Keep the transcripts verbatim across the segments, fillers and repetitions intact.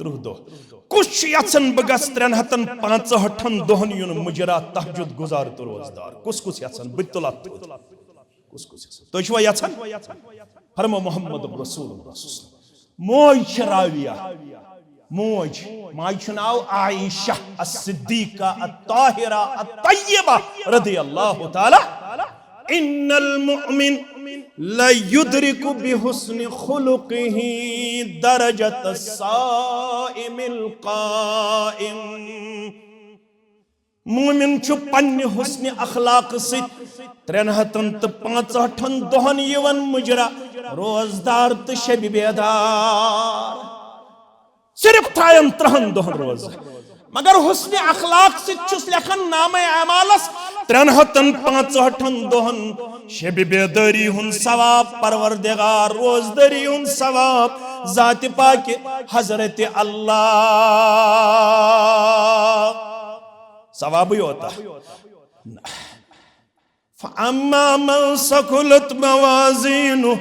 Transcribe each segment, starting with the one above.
ترٕٛہ دۄہ۔ کُس چھُ یژھان بہٕ گژھٕ ترٛٮ۪ن ہتن پانٛژہٲٹھن دۄہن یُن مُجرا، تہجد گُزار تہٕ روزدار؟ کُس کُس یژھان؟ بہٕ تہِ تُلہٕ اتھ تھوٚد۔ کُس کُس یژھان؟ تُہۍ چھِوا یژھان؟ فرمو محمد رسول اللہ صلی اللہ علیہ وسلم۔ موج چھِ راویہ۔ موج، ماجہِ چھُ ناو عائشہ الصدیقہ الطاہرہ الطیبہ رضی اللہ تعالی۔ ان المؤمن لیدرک بحسن خلقہ درجۃ الصائم القائم۔ مومن چھُ پننہِ حسن اخلاق سۭتۍ ترٛٮ۪ن ہتن تہٕ پانٛژہٲٹھن دۄہن یِوان مُجرا، روزدار تہٕ شبِ بیدار۔ صرف تھاین ترٛہن دۄہن روزٕ، مگر حسن اخلاق سۭتۍ چھُس لیکھان نامہ اعمالس ترٛٮ۪ن ہتن پانٛژہٲٹھن دۄہن شبِ بیدٲری ہُنٛد ثواب، پروردگار، روزدٲری ہُنٛد ثواب، ذات پاک حضرت اللہ۔ ثوابٕے یوتاہ۔ فَأَمَّا مَنْ ثَقُلَتْ مَوَازِينُهُ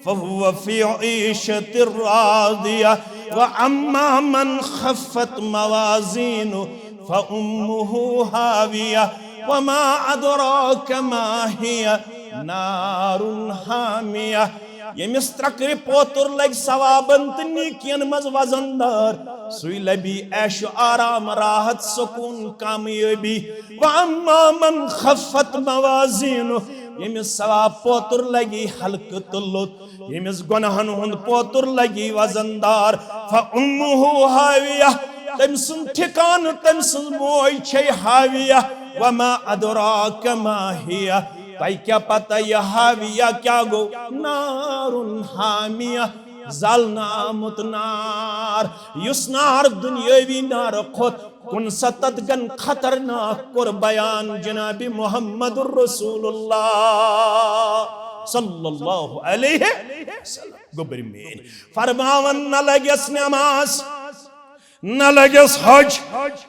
فَهُوَ فِي عِيشَةٍ رَاضِيَةٍ، وَأَمَّا مَنْ خَفَّتْ مَوَازِينُهُ فَأُمُّهُ هَاوِيَةٌ، وَمَا أَدْرَاكَ مَا هِيَهْ، نَارٌ حَامِيَةٌ۔ ییٚمِس ترٛکرِ پوتُر لگہِ ثوابن تہٕ نیکین منٛز وزن دار، سُے لبی عیش و آرام، راحت، سکون، کامیٲبی۔ وَأَمَّا مَنْ خَفَّتْ مَوَازِينُهُ، ییٚمِس ثواب پوتُر لگی، ہلکہٕ تہٕ لوٚت، ییٚمِس گۄناہن ہُنٛد پوتُر لگی وزن دار، فَأُمُّهُ هَاوِيَةٌ، تٔمۍ سُنٛد ٹھِکانہٕ، تٔمۍ سٕنٛز موج چھے ہاویہ۔ وَمَا أَدْرَاكَ مَا هِيَهْ، تۄہہِ کیٛاہ پتہ یہِ ہاویہ کیٛاہ گوٚو؟ نَارٌ حَامِيَةٌ، زالنہٕ آمُت نار، یُس نار دُنیٲوی نارٕ کھۄتہٕ کُنسَتتھ گن خطرناک کوٚر بیان جناب محمد رسول اللہ صلی اللہ علیہ وسلم۔ گوٚبرۍ میٲنۍ، فرماوان نہ لگٮ۪س نماز، نہ لگٮ۪س حج،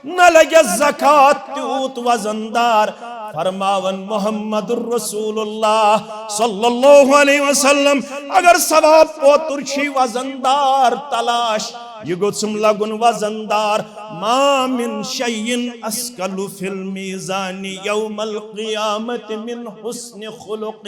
نہ لگٮ۪س زکات تیوٗت وزن دار۔ فرماوان محمد رسول اللہ صلی اللہ علیہ وسلم، اگر ثواب پوتُر چھی وزن دار تلاش، یہِ گوٚژھُم لگُن وزن دار۔ ما من شیء اثقل فی المیزان یوم القیامة من حسن خلق۔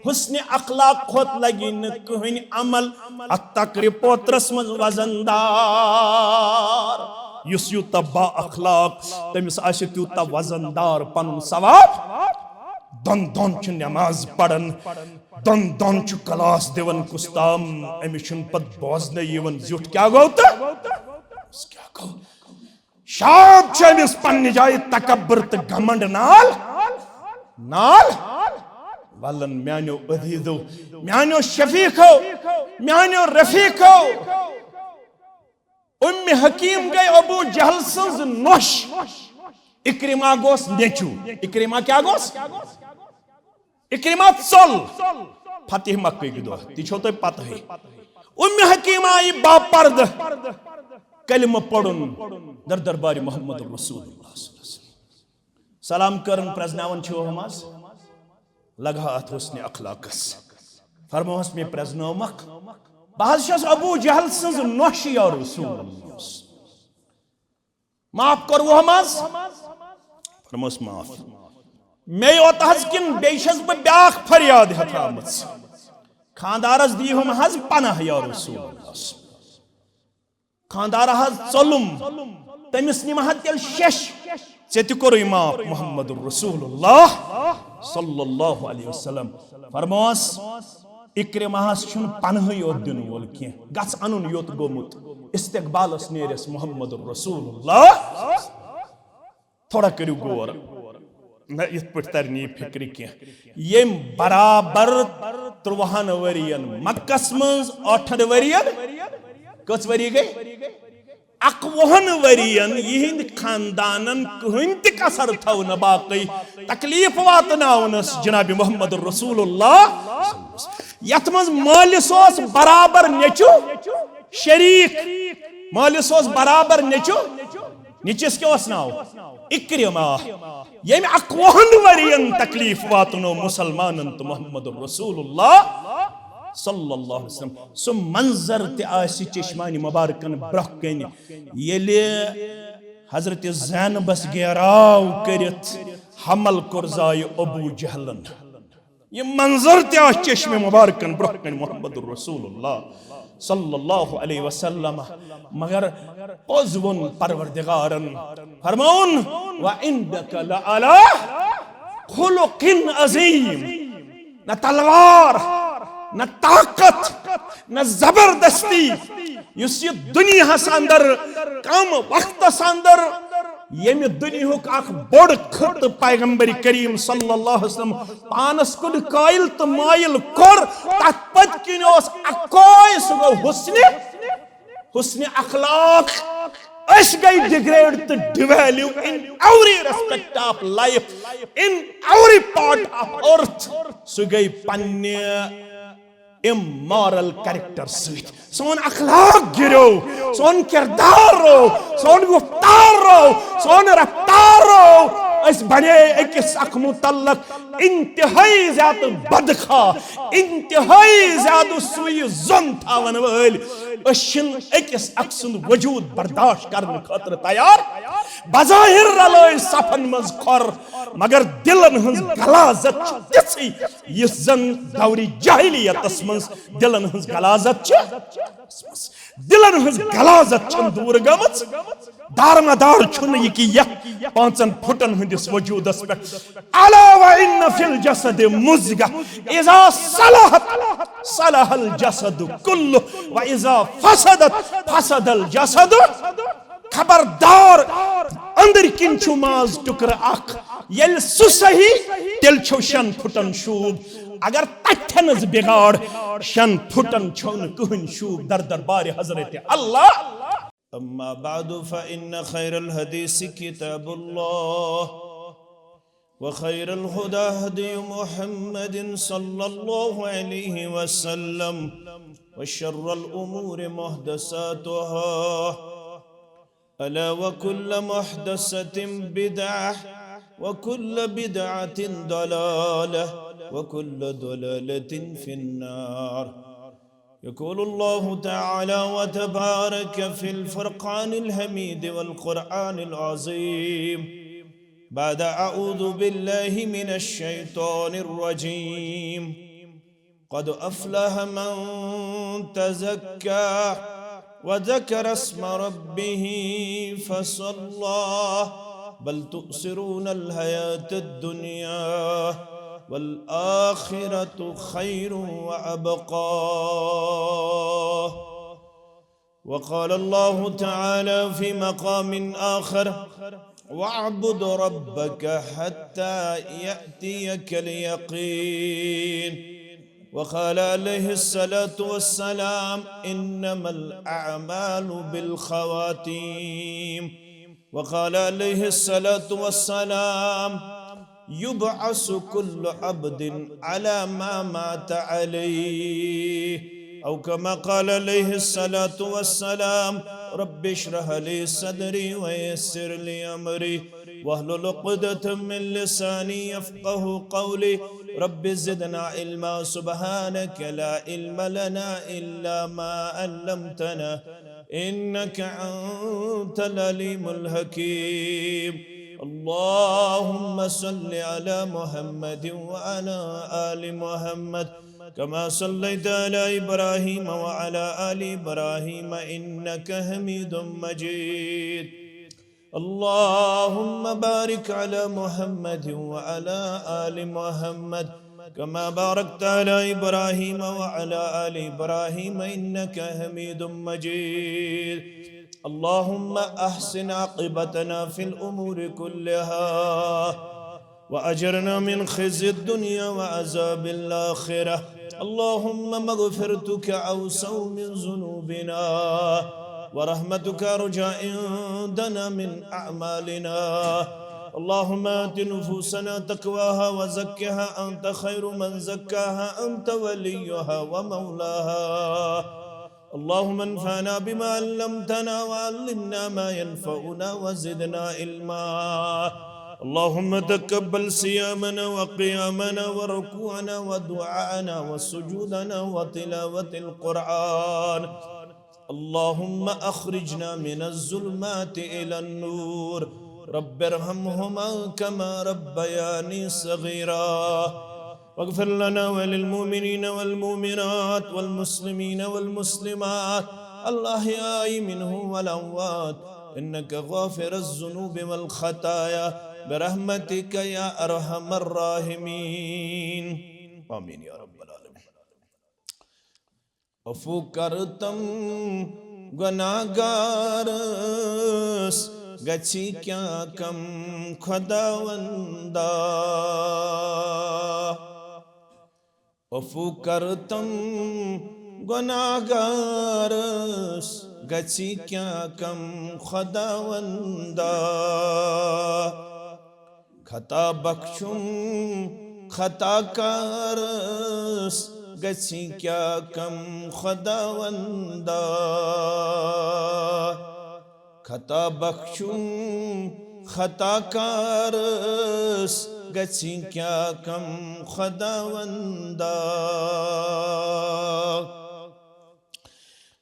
حسن اخلاق کھۄتہٕ لگی نہٕ کٕہٕنۍ عمل اتھ تکرِ پوترس منٛز وزن دار۔ یُس یوٗتاہ با اخلاق، تٔمِس آسہِ تیوٗتاہ وزن دار پنُن ثواب۔ دۄن دۄن چھُ نماز پران، دۄن دۄن چھُ کلاس دِوان کُس تام، أمِس چھُنہٕ پتہٕ بوزنَے یِوان زیُٹھ کیٛاہ گوٚو تہٕ کیٛاہ گوٚو۔ شاب چھُ أمِس پننہِ جایہِ تکبر تہٕ گھمنڈ نال، نال۔ ولن میانیو عزیزو، میانیو شفیقو، میانیو رفیقو، ام حکیم گٔے ابو جہل سٕنٛز نۄش۔ اکرمہ گوس نیٚچو۔ اکرمہ کیٛاہ گوس؟ اکرمہ ژوٚل فتح مکہ کہِ دۄہ، تہِ چھو تۄہہِ پتہٕے۔ ام حکیم آیہِ باپردٕ کلمہٕ پرُن در دربارِ محمد رسول اللہ صلی اللہ علیہ وسلم۔ سلام کرن پرزناون چھو ہم از، لگہا اتھ حسن اخلاقس۔ فرموہس، مےٚ پرزنٲومکھ، بہٕ حظ چھس ابو جہل سٕنٛز نۄش یا رسول اللہ۔ معاف کوٚروٕ ہم از؟ فرموس، معاف۔ مے یوت حظ کِن بیٚیہِ چھس بہٕ بیاکھ فریاد ہیٚتھ آمٕژ؟ خاندارس دی ہم حظ پناہ یا رسول اللہ۔ خاندار حظ ژوٚلُم، تٔمِس نِمہٕ ہا تیٚلہِ شیٚش۔ ژےٚ تہِ کوٚرُے معاف محمد رسول اللہ صلی اللہ علیہ وسلم۔ فرموس، اکرمہس چھُنہٕ پنہٕے یوت دِنہٕ وول کینٛہہ، گژھ انُن یوت گوٚمُت، استقبالس نیرس محمد رسول اللہ۔ تھوڑا کٔرِو غور، نہ یِتھ پٲٹھۍ ترِ نہٕ یہِ فِکرِ کینٛہہ۔ ییٚمۍ برابر تُرٛوہن ؤرین مکس منٛز، ٲٹھن ؤرین، کٔژ ؤری گٔے؟ اَکوُہن ؤرین یِہنٛدۍ خاندانن کٕہٕنۍ تہِ کسر تھٲو نہٕ باقٕے تکلیف واتناونس جناب محمد رسول اللہ۔ یتھ منٛز مٲلِس اوس برابر نیٚچو شریٖک، مٲلِس اوس برابر نیٚچو، نیٚچوِس کیٛاہ اوس ناو؟ اکرمہ۔ ییٚمۍ اَکوُہن ؤرین تکلیف واتنو مسلمانن تہٕ محمد رسول اللہ۔ صلی اللہ علیہ وسلم۔ سُہ منظر تہِ آسہِ چشمانِ مبارکن برٛونٛہہ کنہِ، ییٚلہِ حضرت زینبس گیراو کٔرِتھ حمل کوٚر زایہِ ابو جہلن۔ یہِ منظر تہِ آسہِ چشمِ مبارکن برٛونٛہہ کنہِ محمد رسول اللہ صلی اللہ علیہ وسلم۔ مگر پوٚز ووٚن پروردگارن، فرمووُن، "وَإِنَّكَ لَعَلَىٰ خُلُقٍ عَظِيمٍ"۔ نہ تلوار، نہ طاقت، نہ زبردستی، یُس یہِ دُنیاہس اندر کم وقتس اندر ییٚمہِ دُنیاہُک اکھ بوٚڑ خطہٕ پیغمبر کریم صلی اللہ علیہ وسلم پانس کُن قٲیِل تہٕ مٲیِل کوٚر، تتھ پٔتۍ کِنۍ اوس اکوے، سُہ گوٚو حسنِ، حسنِ اخلاق۔ أسۍ گٔے degrade تہٕ devalue in every respect of life, in every part of earth۔ سُہ گٔے پننہِ immoral character سۭتۍ۔ سون اخلاق گِریو، سون کردار رو، سون گفتار رو، سون رفتار رو۔ أسۍ بنے أکِس اکھ متعلق انتہائی زیادٕ بدخواہ، انتہائی زیادٕ سوٗیہِ زوٚن تھاون وٲلۍ۔ أسۍ چھِنہٕ أکِس اکھ سُنٛد وجود برداشت کرنہٕ خٲطرٕ تیار۔ بظاہر رلٲے صفن منٛز کھۄر، مگر دلن ہٕنٛز غلاظت چھِ تِژھٕے، یُس زن دورِ جاہلیتس منٛز دلن ہٕنٛز غلاظت چھِ۔ دلن ہٕنٛز غلاظت چھنہٕ دوٗر گٔمٕژ۔ دارمدار چھُنہٕ یہِ کہِ یتھ پانٛژن پھُٹن ہٕنٛدِس وجوٗدس پٮ۪ٹھ۔ الا وان فی الجسد مضغہ، اذا صلحت صلح الجسد کلہ، و اذا فسدت فسد الجسد۔ خبردار، أنٛدٕرۍ کِنۍ چھُ ماز ٹُکرٕ اکھ، ییٚلہِ سُہ صحیح، تیٚلہِ چھُ شٮ۪ن پھُٹن شوٗب۔ اگر تتھٮ۪نس بگاڑ، شٮ۪ن پھُٹن چھُو نہٕ کٕہٕنۍ شوٗب در دربارِ حضرت اللہ۔ أما بعد، فإن خير الحديث كتاب الله، وخير الهدى هدي محمد صلى الله عليه وسلم، وشر الأمور محدثاتها، ألا وكل محدثة بدعة، وكل بدعة ضلالة، وكل ضلالة في النار. يقول الله تعالى وتبارك في الفرقان الحميد والقرآن العظيم بعد أعوذ بالله من الشيطان الرجيم. قد أفلح من تزكى وذكر اسم ربه فصلى. بل تؤثرون الحياة الدنيا والآخرة خير وأبقى. وقال الله تعالى في مقام آخر: واعبد ربك حتى يأتيك اليقين. وقال عليه الصلاة والسلام: إنما الأعمال بالخواتيم. وقال عليه الصلاة والسلام: يبعث كل عبد على ما مات عليه. أو كما قال عليه الصلاة والسلام: رب اشرح لي صدري ويسر لي أمري واحلل عقدة من لساني يفقه قولي. رب زدنا علما. سبحانك لا علم لنا إلا ما علمتنا إنك أنت العليم الحكيم. اللهم صل على محمد وعلى آل محمد كما صليت على إبراهيم وعلى آل إبراهيم إنك حميد مجيد. اللهم بارك على محمد وعلى آل محمد كما باركت على إبراهيم وعلى آل إبراهيم إنك حميد مجيد. اللهم أحسن عاقبتنا في الأمور كلها وأجرنا من خزي الدنيا وعذاب الآخرة. اللهم مغفرتك أوسع من ذنوبنا ورحمتك أرجى عندنا من أعمالنا. اللهم آت نفوسنا تقواها وزكها أنت خير من زكاها أنت وليها ومولاها. اللهم انفعنا بما علمتنا وعلمنا ما ينفعنا وزدنا علما. اللهم تقبل صيامنا وقيامنا وركوعنا ودعاءنا وسجودنا وتلاوة القرآن. اللهم أخرجنا من الظلمات إلى النور. رب ارحمهما كما ربياني صغيرا. واغفر لنا وللمؤمنين والمؤمنات والمسلمين والمسلمات الأحياء منهم والأموات إنك غافر الذنوب والخطايا برحمتك يا أرحم الراحمين. آمين يا رب العالمين. عفو کرتم گناہگارس گژھی کیا کم خداوندا۔ عفو کرتم گناہگارس گژھی کیا کم خداوندا۔ خطا بخشم خطا کارس گژھی کیا کم خداوندا۔ خطا بخشم خطا کارس گژھی کیا کم خداوندا۔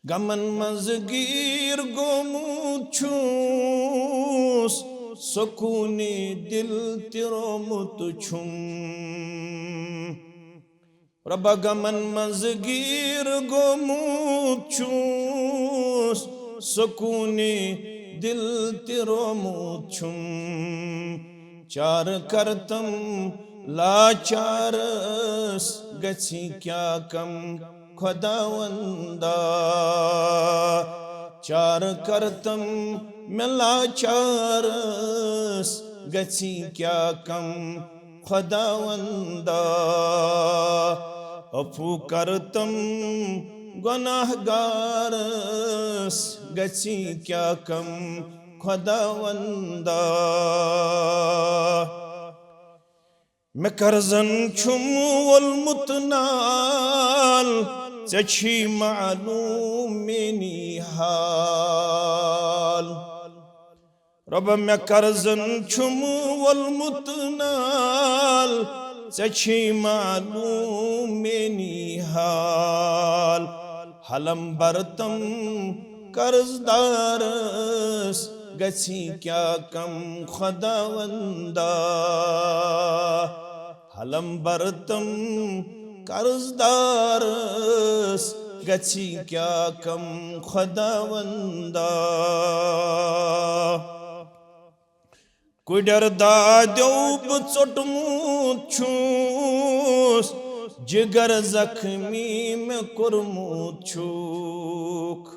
غمن منٛز گیٖر گوٚمُت چھُس، سکوٗنِ دِل تہِ رومُت چھُم۔ رۄبا غمن منٛز گیٖر گوٚمُت چھُس، سکوٗنِ دِل تہِ رومُت چھُم۔ چارٕ کرتم لاچارس گژھی کیا کم خداوندا۔ چارٕ کرتم مےٚ لاچارس گژھی کیا کم خداوندا۔ عفو کرتم گناہگارس گژھی کیا کم خداوندا۔ مےٚ قرضن چھُم وولمُت نال، ژےٚ چھی معلوم میٛٲنی حال۔ رۄبہ مےٚ قرضن چھُم وولمُت نال، ژےٚ چھی معلوم میٛٲنی حال۔ حلم برتم قرض دارس گژھی کیا کم خداوندا۔ حلم برتم قرض دارس گژھی کیا کم خداوندا۔ کُڈٮ۪ر دادیو بہٕ ژوٚٹمُت چھُس، جگر زخمی مےٚ کوٚرمُت چھُکھ۔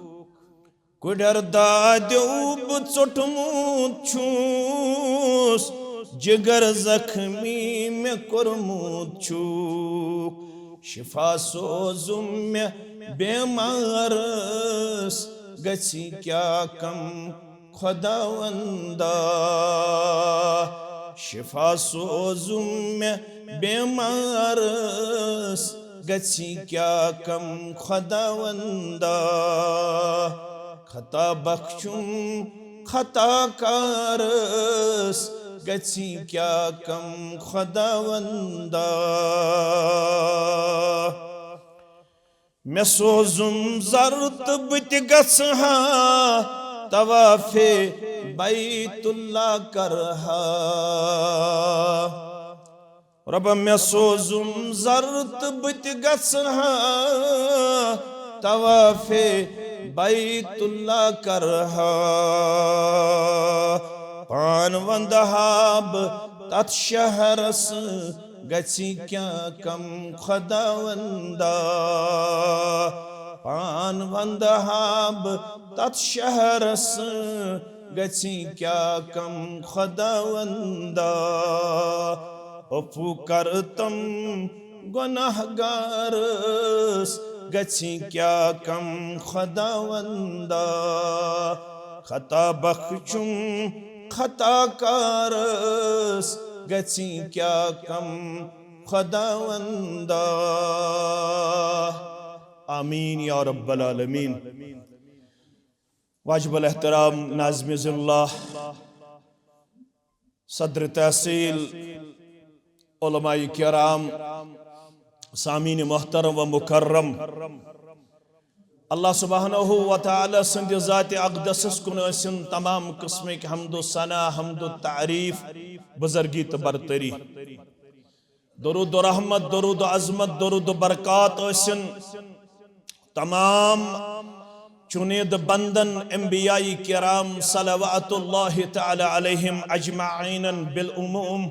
کُڈٮ۪ر دادیو بہٕ ژوٚٹمُت چھُس، جگر زخمی مےٚ کوٚرمُت چھُکھ۔ شفا سوزُم مےٚ بیمارس، گژھی کیا کم خداوندا۔ شفا سوزُم مےٚ بیمارس، گژھی کیا کم خداوندا۔ خطا بخشُم خطا کارس، گژھی کیا کم خداوندا۔ مےٚ سوزُم زر تہٕ بہٕ تہِ گژھٕ ہا طوافِ بیت اللہ کرٕ ہا۔ رۄبہ مےٚ سوزُم زر تہٕ بہٕ تہِ گژھٕ ہا طوافِ بیت اللہ کرٕ ہا۔ پان وندٕ ہا بہٕ تتھ شہرس، گژھی کیا کم خداوندا۔ پان وندٕ ہا بہٕ تتھ شہرس، گژھی کیا کم خداوندا۔ عفو کرتم گناہگارس، گژھی کیا کم خداوندا۔ خطا بخشُم خطا کارس، گژھی کیا کم خداوندا۔ آمین یا رب العالمین۔ واجب الاحترام ناظم ذلہ، صدر تحصیل، علماء کرام، سامعین محترم و مکرم، اللہ سبحانہ و تعالیٰ سٕنٛدِ ذاتِ اقدسس کُن ٲسِن تمام قٕسمٕکۍ حمد و ثنا، حمد و تعریف، بزرگی تہٕ برتری۔ درود و رحمت، درود و عظمت، درود و برکات ٲسِن تمام چُنیدٕ بندن، انبیاء کرام صلوات اللہ تعالیٰ علیہم اجمعین بالعموم،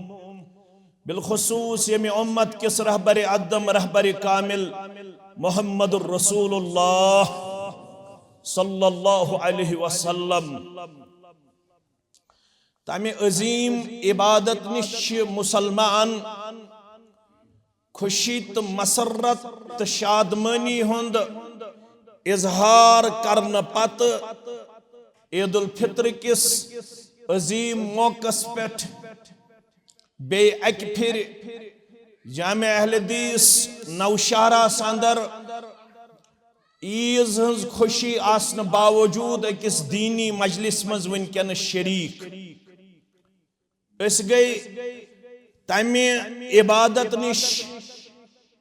بالخصوص ییٚمہِ امت کِس رہبر اعظم، رہبر کامل محمد رسول اللہ صلی اللہ علیہ وسلم۔ تمہِ عظیم عبادت نِش چھِ مسلمان خوشی تہٕ مسرت تہٕ شادمٲنی ہُنٛد اظہار کرنہٕ پتہٕ عید الفطر کِس عظیم موقعس پٮ۪ٹھ بیٚیہِ اکہِ پھِرِ جامع اہل حدیث نوشہراہس اندر عیز ہٕنٛز خوشی آسنہٕ باوجود أکِس دیٖنی مجلس منٛز وٕنکیٚنس شریٖک۔ أسۍ گٔے تمہِ عبادت نِش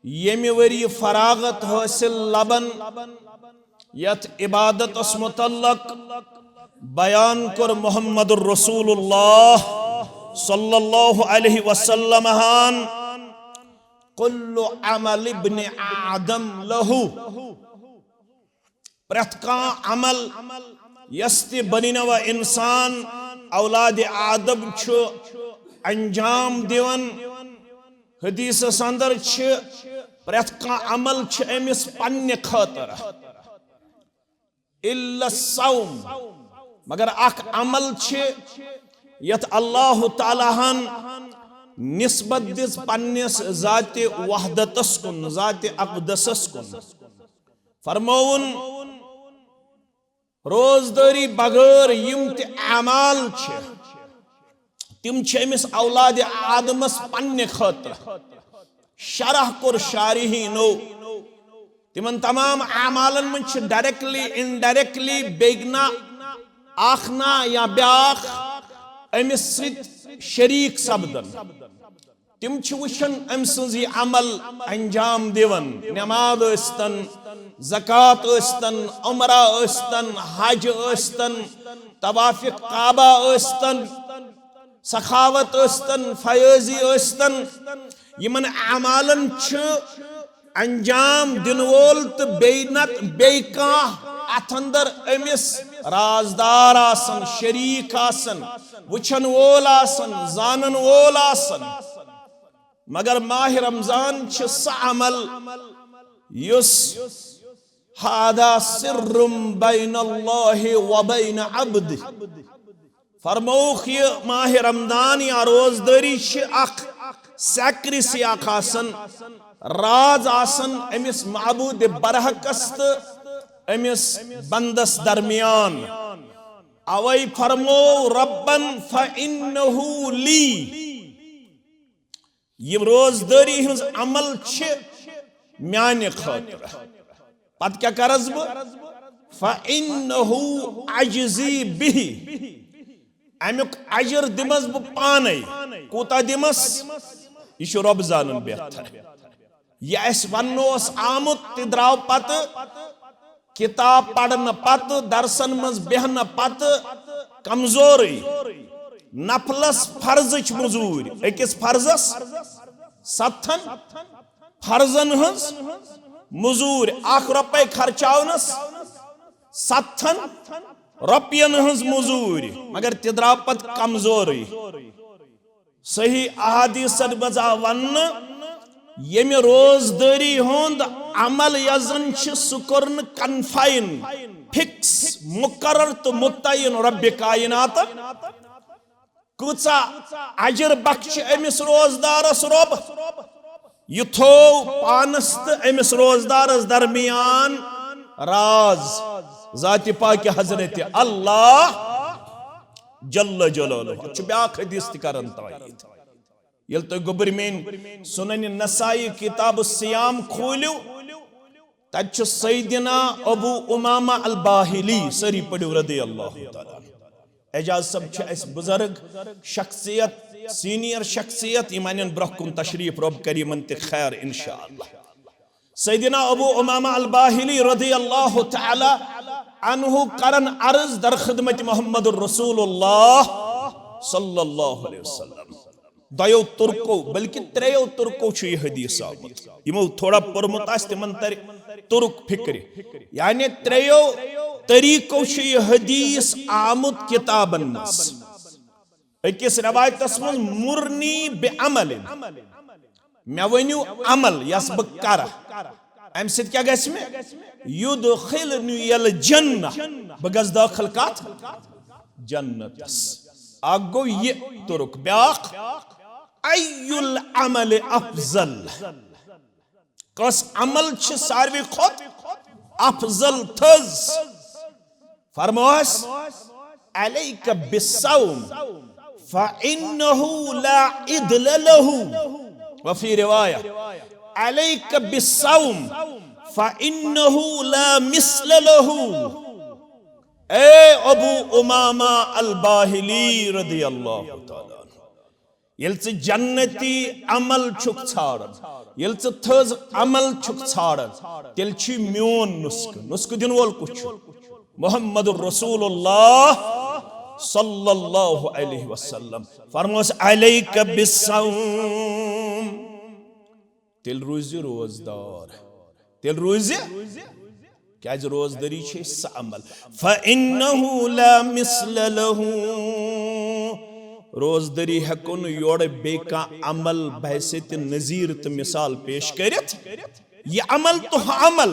ییٚمہِ ؤریہِ فراغت حٲصِل لبن، یتھ عبادتس متعلق بیان کوٚر محمد رسول اللہ صلی اللہ علیہ وسلم ہن، "کل عمل ابن آدم لہ"۔ پرٛٮ۪تھ کانٛہہ عمل یۄس تہِ بنی نوع انسان اولاد آدم چھُ انجام دِوان، حدیثس اندر چھِ پرٛٮ۪تھ کانٛہہ عمل چھِ أمِس پننہِ خٲطرٕ۔ الا الصوم، مگر اکھ عمل چھِ یتھ اللہ تعالیٰ ہن نسبت دِژ پننِس ذاتِ وحدتس کُن، ذاتِ اقدسس کُن۔ فرمووُن، روزدٲری بغٲر یِم تہِ اعمال چھِ، تِم چھِ أمِس اولاد آدمس پننہِ خٲطرٕ۔ شرح کوٚر شارحینو، تِمن تمام اعمالن منٛز چھِ directly، indirectly بیٚیہِ نہ اکھ نہ یا بیٛاکھ أمِس سۭتۍ شریٖک سپدان۔ تِم چھِ وٕچھان أمۍ سٕنٛز یہِ عمل انجام دِوان، نماز ٲسۍتن، زکوٰۃ ٲسۍتن، عمرہ ٲسۍتن، حج ٲسۍتن، طواف کعبہ ٲسۍتن، سخاوت ٲسۍتن، فیاضی ٲسۍتن، یِمن اعمالن چھُ انجام دِنہٕ وول تہٕ بیٚیہِ نتہٕ بیٚیہِ کانٛہہ اتھ اندر أمِس رازدار آسان، شریٖک آسان، وٕچھن وول آسان، زانن وول آسان۔ مگر ماہِ رمضان چھِ سُہ عمل یُس "هذا سر بين الله وبين عبده"۔ فرمووُکھ، یہِ ماہِ رمضان یا روزدٲری چھِ اکھ secrecy اکھ آسان، راز آسان أمِس معبوٗدِ برحقس تہٕ أمِس بندس درمیان۔ اوے فرموو ربن، "فإنه لي"۔ یہِ روزدٲری ہٕنٛز عمل چھِ میانہِ خٲطرٕ۔ پتہٕ کیٛاہ کرس بہٕ؟ "فإنه أجزي به"۔ امیُک اجر دِمس بہٕ پانے۔ کوٗتاہ دِمس؟ یہِ چھُ رۄب زانان بہتر۔ یہِ اسہِ وننہٕ اوس آمُت، تہِ درٛاو پتہٕ کتاب پرنہٕ پتہٕ، درسن منٛز بیہنہٕ پتہٕ کمزورٕے۔ نفلس فرضٕچ مٔزوٗرۍ، أکِس فرضس ستتھن فرضن ہٕنٛز مٔزوٗرۍ، اکھ رۄپے خرچاونس ستتھن رۄپین ہٕنٛز مٔزوٗرۍ، مگر تہِ درٛاو پتہٕ کمزورٕے۔ صحیح احادیثن منٛز آو وننہٕ، ییٚمہِ روزدٲری ہُنٛد عمل یۄس زن چھِ، سُہ کوٚر نہٕ confine، fix، مقرر تہٕ متعین رۄبِ کائناتن۔ کۭژاہ اجر بخشِ أمِس روزدارس رۄب، یہِ تھوو پانس تہٕ أمِس روزدارس درمیان راز، ذاتِ پاکِ حضرت اللہ جل جلالہ۔ اتھ چھُ بیٛاکھ حدیث تہِ کران تایید۔ ییٚلہِ تُہۍ گوٚبرۍ میٲنۍ سنن نسائی کتاب الصیام کھوٗلِو، تتہِ چھُ سیدنا ابو امامہ الباہلی، سٲری پٔرِو رضی اللہ تعالیٰ عنہ۔ اعجاز صٲب چھِ اَسہِ بُزرگ شخصیت، سینئر شخصیت، یِم انن برونٛہہ کُن تشریف، رۄب کرِ یِمن تہِ خیر انشاءاللہ۔ سیدنا ابو امامہ الباہلی رضی اللہ تعالی عنہ کرن عرض در خدمت محمد الرسول اللہ صلی اللہ علیہ وسلم۔ دۄیو ترکو، بلکہ ترٛیو ترکو چھُ یہِ حدیث آمُت۔ یِمو تھوڑا پوٚرمُت آسہِ، تِمن ترِ ترک فکرِ۔ یعنی ترٛیو طریقو چھُ یہِ حدیث آمُت کتابن منٛز۔ أکِس رِوایتَس منٛز، "مرنی بعمل"، مےٚ ؤنِو عمل یَس بہٕ کَرٕ، اَمہِ سۭتۍ کیٛاہ گژھِ مےٚ؟ "یدخلنی الجنہ"، بہٕ گژھٕ دٲخل کَتھ؟ جنتَس۔ اَکھ گوٚو یہِ تُرُک، بیٛاکھ، "ای العمل افضل"، کۄس عمل چھِ ساروی کھۄتہٕ افضل تھٔز؟ فرموس، "علیک بالصوم فانہ لا عدل لہ"، وفی روایہ، "علیک بالصوم فانہ لا مثل لہ"۔ اے ابو امامہ الباہلی رضی اللہ تعالیٰ عنہ، ییٚلہِ ژٕ جنتی عمل چھُکھ ژھانڈان، ییٚلہِ ژٕ تھٔز عمل چھُکھ ژھانڈان، تیٚلہِ چھُ میون نسخہٕ۔ نسخہٕ دِنہٕ وول کُس چھُ؟ محمد الرسول اللہ صلی اللہ علیہ وسلم۔ فرموس، "علیک بالصوم"، تیٚلہِ روٗزِ روزدار، تیٚلہِ روٗزِ، کیازِ روزدٲری چھِ سُہ عمل۔ "فانہ لا مثل لہ"، روزدٲری ہیٚکو نہٕ یورٕ بیٚیہِ کانٛہہ عمل بحیثیت نظیر تہٕ مثال پیش کٔرِتھ۔ یہِ عمل تہٕ ہُہ عمل،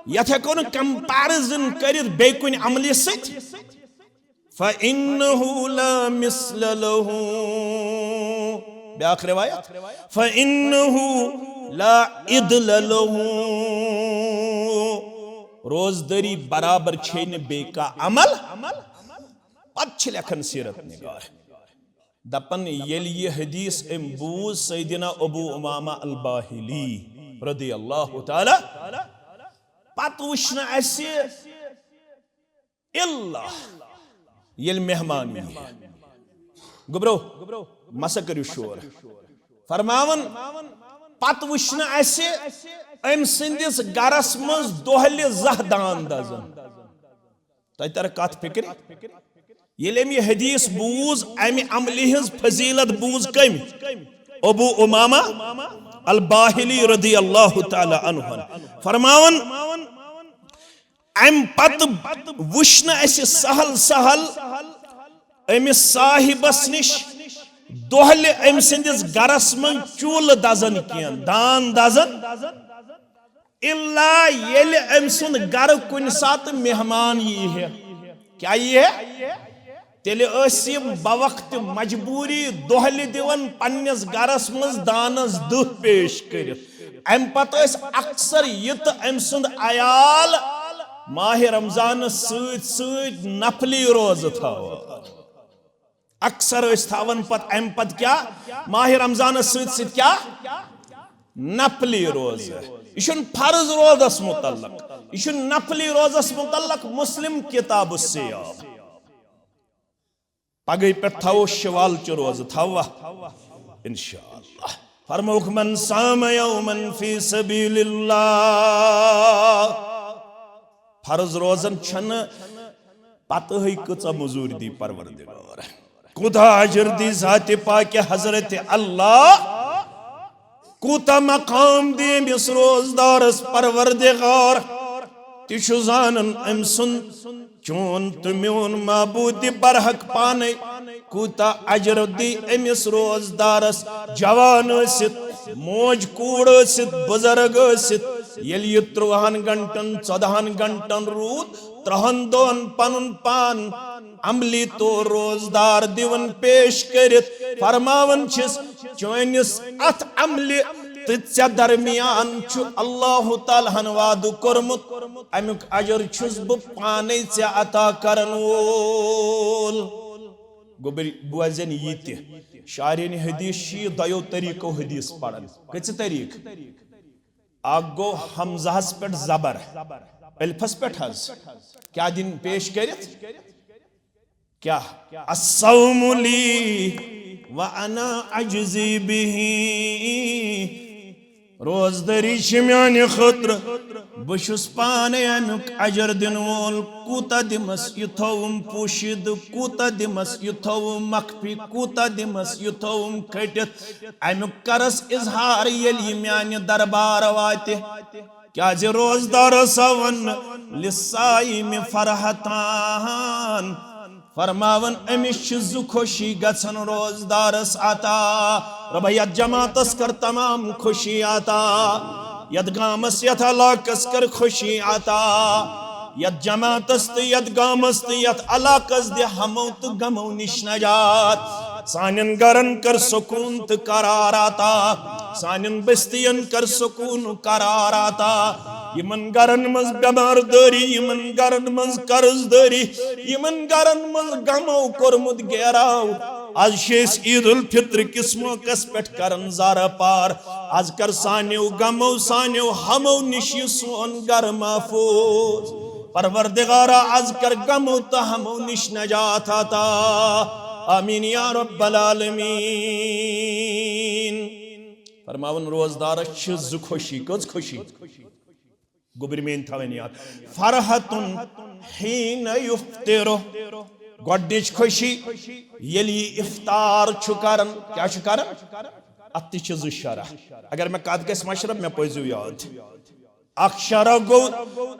یتھ ہیٚکو نہٕ کمپیرزن کٔرِتھ بیٚیہِ کُنہِ عملہِ سۭتۍ۔ "فانہ لا مثل لہ"، بیٛاکھ روایت، "فانہ لا عدل لہ"، روزدٲری برابر چھے نہٕ بیٚیہِ کانٛہہ عمل۔ پتہٕ چھِ لیکھان سیرت نگار، دپان، ییٚلہِ یہِ حدیث أمۍ بوٗز سیدنا ابو امامہ الباہلی رضی اللہ تعالیٰ، پتہٕ وٕچھ نہٕ اَسہِ الا ییٚلہِ مہمان یی۔ گوٚبرو، مسا کٔرِو شور۔ فرماوان، پتہٕ وٕچھ نہٕ اَسہِ أمۍ سٕنٛدِس گرس منٛز دۄہلہِ زانٛہہ دان دزان۔ تۄہہِ ترِ کتھ فکرِ؟ ییٚلہِ أمۍ یہِ حدیث بوٗز، امہِ عملہِ ہٕنٛز فضیلت بوٗز کٔمۍ؟ ابو امامہ الباہلی رضی اللہ تعالیٰ عنہ۔ فرماوان، امہِ پتہٕ وٕچھ نہٕ اَسہِ سہل سہل أمِس صاحبس نِش دۄہلہِ أمۍ سٕنٛدِس گرس منٛز چوٗلہٕ دزان کینٛہہ، دان دزان، الا ییٚلہِ أمۍ سُنٛد گرٕ کُنہِ ساتہٕ مہمان یی ہے۔ کیٛاہ یی ہے؟ تیٚلہِ ٲسۍ یِم بوقت مجبوٗری دۄہلہِ دِوان پننِس گرس منٛز دانس دٕہ پیش کٔرِتھ۔ امہِ پتہٕ ٲسۍ اکثر یہِ تہٕ أمۍ سُنٛد عیال ماہِ رمضانس سۭتۍ سۭتۍ نفلی روزٕ تھاوان۔ اکثر ٲسۍ تھاوان پتہٕ امہِ پتہٕ کیٛاہ؟ ماہِ رمضانس سۭتۍ سۭتۍ کیٛاہ؟ نفلی روزٕ۔ یہِ چھُنہٕ فرض روزس متعلق، یہِ چھُ نفلی روزس متعلق۔ مسلم کتاب الصیام۔ پگہٕے پٮ۪ٹھ تھاوو شوال چہِ روزٕ، تھاووا؟ انشاءاللہ۔ فرمووُکھ، "من صام یوما فی سبیل اللہ"۔ فرض روزن چھنہٕ پتہٕے کۭژاہ مٔزوٗرۍ دی پروردگار، کوٗتاہ اجر دی ذاتِ پاکِ حضرت اللہ۔ کوٗتاہ مقام دِیہِ أمِس روزدارس پروردگار، تہِ چھُ زانان أمۍ سُنٛد۔ چون تہٕ میون معبوٗد دِ برحق پانے، کوٗتاہ اجر دِیہِ أمِس روزدارس، جوان ٲسِتھ، موج کوٗر ٲسِتھ، بُزرگ ٲسِتھ، ییٚلہِ یہِ ترٛۆہن گھنٹن، ژۄدہن گھنٹن روٗد، ترٛہن دۄہن پنُن پان عملی طور روزدار دِوان پیش کٔرِتھ، فرماوان چھِس، چٲنِس اتھ عملہِ تہٕ ژےٚ درمیان چھُ اللہ تعالیٰ ہن وعدٕ کوٚرمُت، امیُک اجر چھُس بہٕ پانے ژےٚ عطا کرن وول۔ گوٚبرۍ بوزن یہِ تہِ، شارحین حدیث چھِ یہِ دۄیو طریٖقو حدیث پران۔ کٔژِ طریٖقہٕ؟ اکھ گوٚو ہمزہس پٮ۪ٹھ زبر، الفس پٮ۪ٹھ حظ۔ کیٛاہ دِن پیش کٔرِتھ؟ کیٛاہ؟ الصوم لی، وانا اجزی بہ۔ روزداری چھِ میانہِ خٲطرٕ، بہٕ چھُس پانے امیُک اجر دِنہٕ وول۔ کوٗتاہ دِمس یہِ تھووُم پوٗشیدٕ، کوٗتاہ دِمس یہِ تھووُم مخفی، کوٗتاہ دِمس یہِ تھووُم کھٔٹِتھ۔ امیُک کرس اظہار ییٚلہِ یہِ میانہِ دربار واتہِ۔ کیازِ روزدارس آو وننہٕ، للصائم فرحتان۔ فرماوان، أمِس چھِ زٕ خوشی گژھان روزدارس عطا۔ رۄبا، یتھ جماعتس کر تمام خوشی عطا، یتھ گامس، یتھ علاقس کر خوشی عطا، یتھ جماعتس تہٕ یتھ گامس تہٕ یتھ علاقس دِ ہمو تہٕ غمو نِش نجات۔ سانٮ۪ن گرن کر سکوٗن تہٕ قرار عطا، سانٮ۪ن بستین کر سکوٗن قرار عطا۔ یِمن گرن منٛز بٮ۪مار دٲری، یِمن گرن منٛز قرض دٲری، یِمن گرن منٛز غمو کوٚرمُت گیراو، از چھِ أسۍ عید الفطر کِس موقعس پٮ۪ٹھ کران زارٕ پار۔ از کر سانیو غمو، سانیو ہمو نِش یہِ سون گرٕ محفوظ۔ پروردگارا، از کر غمو تہٕ ہمو نِش نجات عطا۔ آمین یا رب العالمین۔ فرماوان، روزدارس چھِ زٕ خوشی۔ کٔژ خوشی؟ گوٚبرۍ میٲنۍ تھاوٕنۍ یاد۔ فرحتن حین یفطر۔ گۄڈٕنِچ خوشی، ییٚلہِ یہِ افطار چھُ کران۔ کیٛاہ چھُ کران؟ اتھ تہِ چھِ زٕ شرح۔ اگر مےٚ کتھ گژھِ مشرف، مےٚ پٲیزیو یاد۔ اکھ شرح گوٚو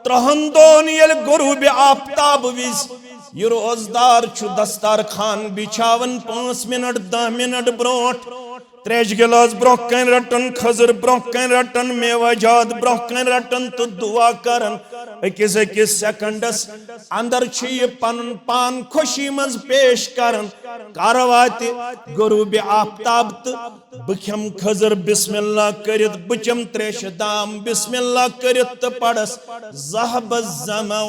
ترٛہن دۄہن ییٚلہِ غروب آفتاب وِزِ یہِ روزدار چھُ دسترخوان بچھاوان پانٛژھ منٹ، دَہ منٹ برونٛٹھ، تریشہِ گلاس برونٛہہ کنہِ رٹان، کھٔزٕر برونٛہہ کنہِ رٹان، میوہ جات برونٛہہ کنہِ رٹان تہٕ دعا کران۔ أکِس أکِس سیکنڈس اندر چھُ یہِ پنُن پان خوشی منٛز پیش کران۔ کر واتہِ غروب آفتاب تہٕ بہٕ کھٮ۪مہٕ کھٔزٕر بسم اللہ کٔرِتھ، بہٕ چٮ۪مہٕ تریشہِ دام بسم اللہ کٔرِتھ تہٕ پرس، ذهب الظمأ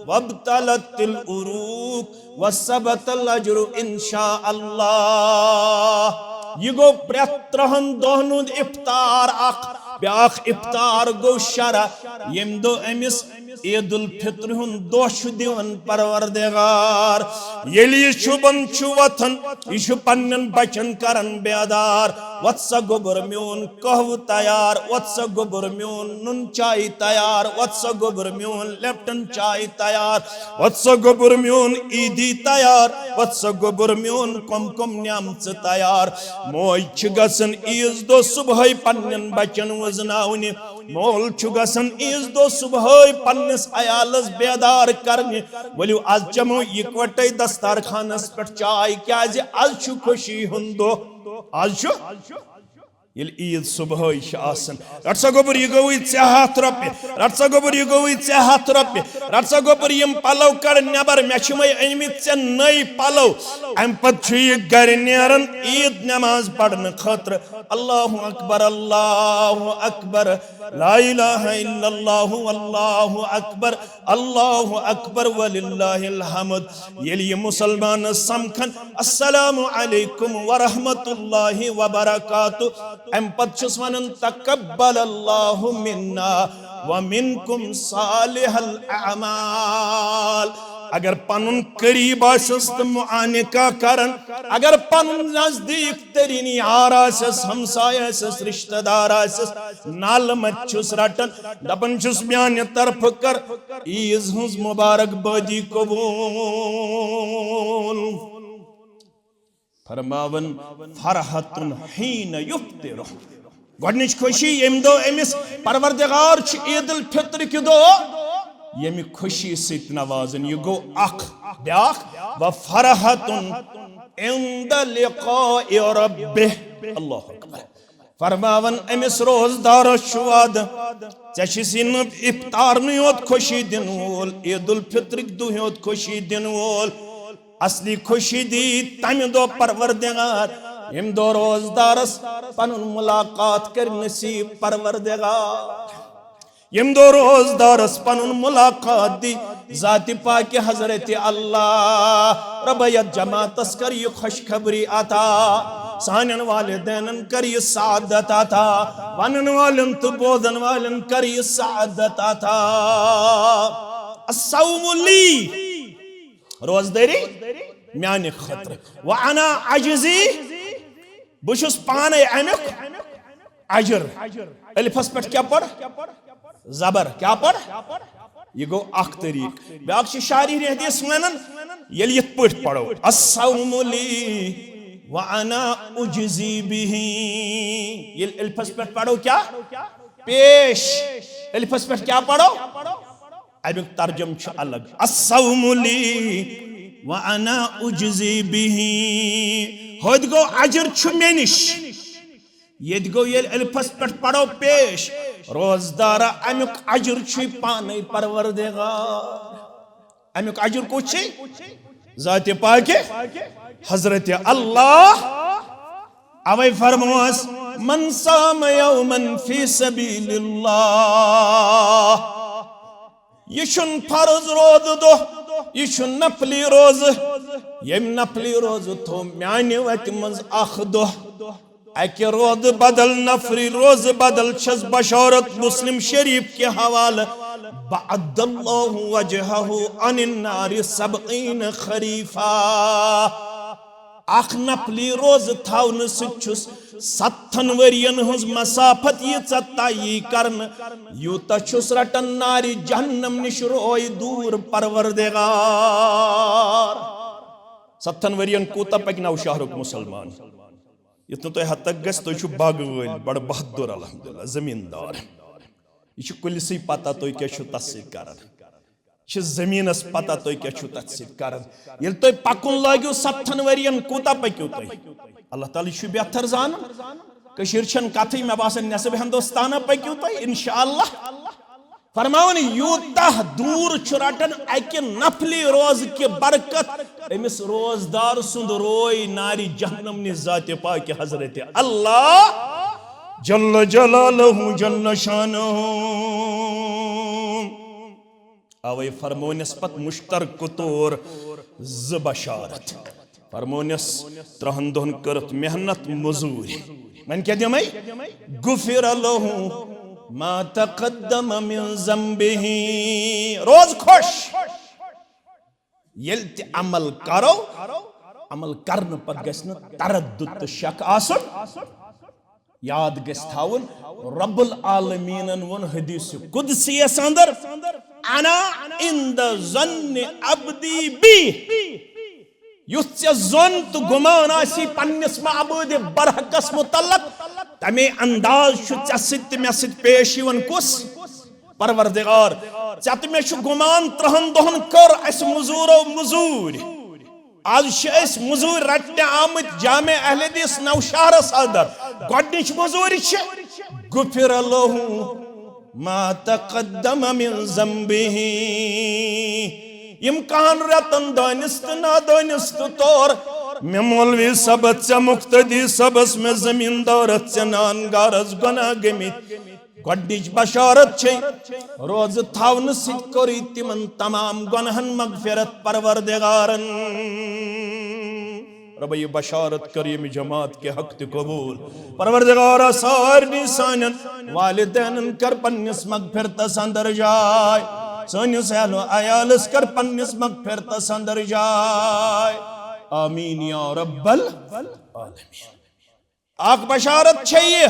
وابتلت العروق وثبت الأجر إن شاء الله۔ یہِ گوٚو پرٛٮ۪تھ ترٛہن دۄہن ہُنٛد افطار اکھ۔ بیٛاکھ افطار گوٚو شرح، ییٚمہِ دۄہ أمِس عید الفطر ہُنٛد دۄہ چھُ دِوان پروردگار۔ ییٚلہِ یہِ شوٗبان چھُ وۄتھان، یہِ چھُ پننٮ۪ن بچن کران بیدار، وۄتھ سا گوٚبُر میون قہوٕ تیار، وۄتھ سا گوٚبُر میون نُن چاے تیار، وۄتھ سا گوٚبُر میون لیپٹن چاے تیار، وۄتھ سا گوٚبُر میون عیدی تیار، وۄتھ سا گوٚبُر میون کم کم نیمژٕ تیار۔ موج چھِ گژھان عیٖذ دۄہ صبحٲے پننٮ۪ن بچن وٕزناونہِ، مول چھُ گژھان عیٖذ دۄہ صبحٲے پننِس عیالس بیدار کرنہِ، ؤلِو از چمو یکوٹے دسترخوانس پٮ۪ٹھ چاے، کیازِ از چھُ خوشی ہُنٛد دۄہ۔ از چھُ ییٚلہِ عیٖد صبحٲے چھِ آسان، رٹ سا گوٚبُر، یہِ گوٚوٕے ژےٚ ہتھ رۄپیہِ، رٹ سا گوٚبُر، یہِ گوٚوٕے ژےٚ ہتھ رۄپیہِ، رٹ سا گوٚبُر، یِم پلو کڑ نٮ۪بر، مےٚ چھِ وۄنۍ أنۍ مٕتۍ ژےٚ نٔے پلو۔ امہِ پتہٕ چھُ یہِ گرِ نیران عیٖد نماز پرنہٕ خٲطرٕ۔ اللہ اکبر، اللہ اکبر، لا الہ الا اللہ، اللہ اکبر، اللہ اکبر وللہ الحمد۔ ییٚلہِ یہِ مُسلمانس سمکھن، السلام علیکم ورحمۃ اللہ وبرکاتہ، امہِ پتہٕ چھُس ونان، تقبل اللہ منا ومنکم صالح الاعمال۔ اگر پنُن قریب آسٮ۪س تہٕ معانقہ کران، اگر پنُن نزدیٖک ترین یار آسٮ۪س، ہمسایہ آسٮ۪س، رشتہ دار آسٮ۪س، نالہٕ مت چھُس رٹان، دپان چھُس، میانہِ طرفہٕ کر عیٖذ ہٕنٛز مبارک بٲدی قبول۔ فرماون، فرحتن حین یفطر۔ گۄڈنِچ خوشی، ییٚمہِ دۄہ أمِس پروردگار چھُ عید الفطر کہِ دۄہ ییٚمہِ خوشی سۭتۍ نوازان۔ یہِ گوٚو اکھ۔ بیٛاکھ، وفرحتن عند لقاء ربہ۔ اللہ اکبر۔ فرماوان، أمِس روزدارس چھُ وعدٕ، ژےٚ چھُے نہٕ افطارنٕے یوت خوشی دِنہٕ وول، عید الفطرٕکۍ دۄہ یوت خوشی دِنہٕ وول۔ اصلی خوشی دی تمہِ دۄہ پروردگار، ییٚمہِ دۄہ روزدارس پنُن ملاقات کرِ نصیب پروردگار۔ ییٚمہِ دۄہ روزدارس پنُن ملاقات دی ذاتِ پاکِ حضرتِ اللہ۔ رۄبہ، یتھ جماعتس کر یہِ خوشخبری عطا، سانٮ۪ن والدینن کر یہِ سعادت عطا، ونن والٮ۪ن تہٕ بوزن والٮ۪ن کر یہِ سعادت عطا۔ الصوم لی، روزدٲری میانہِ خٲطرٕ۔ وانا اجزی بہٕ چھُس پانے امیُک اجر۔ الفس پٮ۪ٹھ کیٛاہ پَر؟ زبر۔ کیٛاہ پَر؟ یہِ گوٚو اکھ طریٖقہٕ۔ بیٛاکھ چھِ شارحین حدیث وَنان، ییٚلہِ یِتھ پٲٹھۍ پَرو، "الصوم لی وانا اجزی بہ"، ییٚلہِ الفس پٮ۪ٹھ پَرو کیٛاہ؟ پیش۔ الفس پٮ۪ٹھ کیٛاہ پَرو؟ امیُک ترجمہٕ چھُ الگ، "الصوم لی وانا اجزی بہ"۔ ہوٚتہِ گوٚو اجر چھُ مےٚ نِش۔ ییٚتہِ گوٚو ییٚلہِ الفس پٮ۪ٹھ پَرو پیش، روزدارا امیُک اجر چھُے پانے پروردگار۔ امیُک اجر کُس چھُے؟ ذاتِ پاکہِ حضرت اللہ۔ اوے فرموس، "من صام یوما فی سبیل اللہ"۔ یہِ چھُنہٕ فرض روزٕ دۄہ، یہِ چھُ نفلی روزٕ۔ ییٚمۍ نفلی روزٕ تھوٚو میانہِ وتہِ منٛز اکھ دۄہ، اکہِ روزٕ بدل، نفلی روزٕ بدل چھس بشارت مسلم شریف کہِ حوالہٕ، "بعد اللہ وجہہ عن النار سبعین خریفا"۔ اکھ نفلی روزٕ تھاونہٕ سۭتۍ چھُس ستتھن ؤرین ہٕنٛز مسافت ییٖژاہ طے کرنہٕ، یوٗتاہ چھُس رٹان نارِ جہنم نِش روے دوٗر پروردگار۔ ستتھن ؤرین کوٗتاہ پکہِ نوشہرُک مسلمان؟ یُتھ نہٕ تۄہہِ ہتک گژھِ، تُہۍ چھِو باغہٕ وٲلۍ، بڑٕ بہادُر، الحمدللہ، زمیٖندار۔ یہِ چھُ کُلِسٕے پتہ تُہۍ کیٛاہ چھِو تَتھ سۭتۍ کران۔ چھِ زٔمیٖنَس پَتہ تُہۍ کیٛاہ چھِو تَتھ سۭتۍ کران۔ ییٚلہِ تُہۍ پَکُن لٲگِو ستتھن ؤرین، کوٗتاہ پٔکِو تُہۍ؟ اللہ تعالیٰ چھُ بہتر زانان۔ کٔشیٖر چھَنہٕ کَتھٕے، مےٚ باسان نٮ۪صٕف ہِندُستانہ پٔکِو تُہۍ، اِنشاء اللہ۔ فرماوان، یوٗتاہ دوٗر چھُ رَٹان اَکہِ نفلی روزٕ کہِ برکت، أمِس روزدار سُنٛد روے نارِ جہنم نِش ذاتِ پاکہِ حضرت اللہ جل جلالہ جل شانہ۔ اوے فرمونس پتہٕ مشترکہٕ طور زٕ بشارت۔ فرمونس، ترہن دۄہن کٔرٕتھ محنت مزوٗرۍ۔ وۄنۍ کیٛاہ دِمے؟ "غفر لہ ما تقدم من ذنبہ"۔ روز خۄش۔ ییٚلہِ تہِ عمل کرو، عمل کرنہٕ پتہٕ گژھِ نہٕ تردد تہٕ شک آسُن۔ یاد گژھِ تھاوُن، رب العالمینن ووٚن حدیث قدسی یس اندر، "انا عند ظن عبدی بی"۔ یُتھ ژےٚ ظن تہٕ گُمان آسی پننِس معبود برحقس متعلق، تمے انداز چھُ ژےٚ سۭتۍ تہٕ مےٚ سۭتۍ پیش یِوان۔ کُس؟ پروردگار۔ ژےٚ تہٕ مےٚ چھُ گُمان، ترہن دۄہن کٔر اسہِ مزوٗرو مزوٗرۍ۔ از چھِ أسۍ مزوٗرۍ رٹنہِ آمٕتۍ جامع اہل حدیث نوشہرس اندر۔ گۄڈنِچ مزوٗرۍ چھِ، "غفر لہ ما تقدم من ذنبہ"۔ یِم کہن رٮ۪تن دٲنِس تہٕ نادٲنِس تہٕ طور مےٚ مولوی صٲبس، ژےٚ مقتدی صٲبس، مےٚ زمیٖندارس، ژےٚ نان گارس گۄناہ گٔمٕتۍ۔ گۄڈنِچ بشارت چھے، روزٕ تھاونہٕ سۭتۍ کوٚرُے تِمن تمام گۄنہن مغفرت پروردگارن۔ رۄبہ، یہِ بشارت کر ییٚمہِ جماعت کہِ حق تہِ قبول۔ پروردگارا، سارنٕے سانٮ۪ن والدینن کر پننِس مغفرتس اندر جاے، سٲنِس اہل و عیالس کر پننِس مغفرتس اندر جاے۔ آمین یا رب العالمین۔ اکھ بشارت چھے یہِ،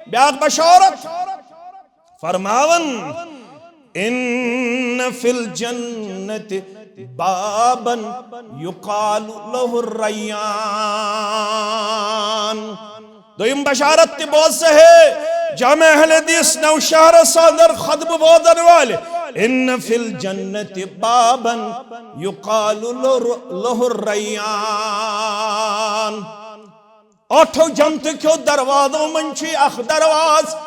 بیاکھ بشارت فرماون، "ان فی الجنت بابا یقال لہ الریان۔" دوٚیِم بشارت تہِ بوز سا ہے، جامع اہل حدیث نوشہرس اندر خطبہٕ بوزن والہِ، "ان فی الجنت بابا یقال لہ الریان۔" ٲٹھو جنتہٕ کیو دروازو منٛز چھُ اکھ دروازٕ،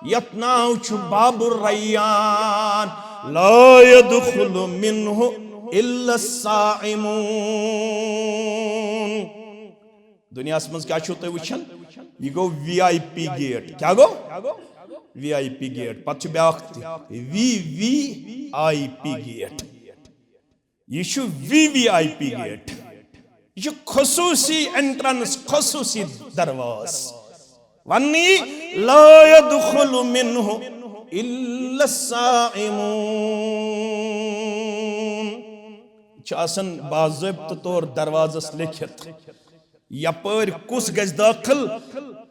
یتھ ناو چھُ باب الریان، "لا یدخل منہ الا الصائمون۔" دنیاہس منٛز کیٛاہ چھِو تُہۍ وٕچھان؟ یہِ گوٚو وی آئی پی گیٹ۔ کیٛاہ گوٚو؟ V I P gate. پتہٕ چھُ بیٛاکھ تہِ، V V I P gate. یہِ چھُ V V I P gate. یہِ چھُ خصوٗصی انٹرنس، خصوٗصی دروازٕ۔ وننہٕ یی، "لا یدخل منہ الا الصائمون۔" چھُ آسان باضٲبطہٕ طور دروازس لیکھِتھ، یپٲرۍ کُس گژھِ دٲخل؟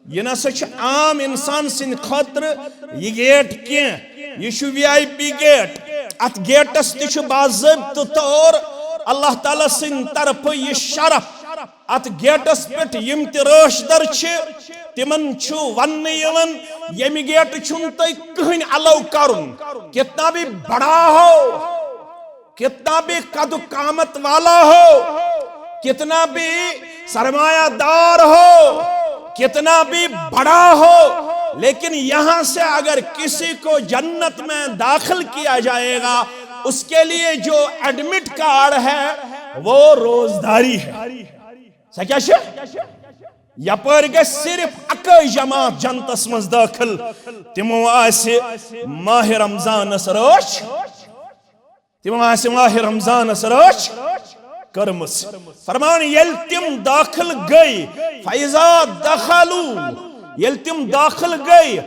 یہِ نسا چھُ عام انسان سٕنٛدِ خٲطرٕ یہِ گیٹ کینٛہہ، یہِ چھُ وی آئی پی گیٹ۔ اتھ گیٹس تہِ چھُ باضٲبطہٕ طور اللہ تعالیٰ سٕنٛدِ طرفہٕ یہِ شرف۔ اتھ گیٹس پٮ۪ٹھ یِم تہِ رٲچھ در چھِ، تِمن چھُ وننہٕ یِوان، ییٚمہِ گیٹہٕ چھُنہٕ تۄہہِ کٕہٕنۍ الاو کرُن، کتنا بھی بڑا ہو، کتنا بھی قد و قامت والا ہو، کتنا بھی سرمایہ دار ہو، کتنا بھی بڑا ہو، لیکن یہاں سے اگر کسی کو جنت میں داخل کیا جائے گا، اس کے لیے جو ایڈمٹ کارڈ ہے، وہ روزداری ہے۔ سا کیا چھِ؟ یپٲرۍ گژھِ صرف اکٲے جماعت جنتس منٛز دٲخل، تِمو آسہِ ماہِ رمضانس رٲچھ، تِمو آسہِ ماہِ رمضانس رٲچھ کٔرمٕژ۔ فرمان، ییٚلہِ تِم دٲخل گٔے، فَإِذَا دَخَلُوا، ییٚلہِ تِم دٲخل گٔے،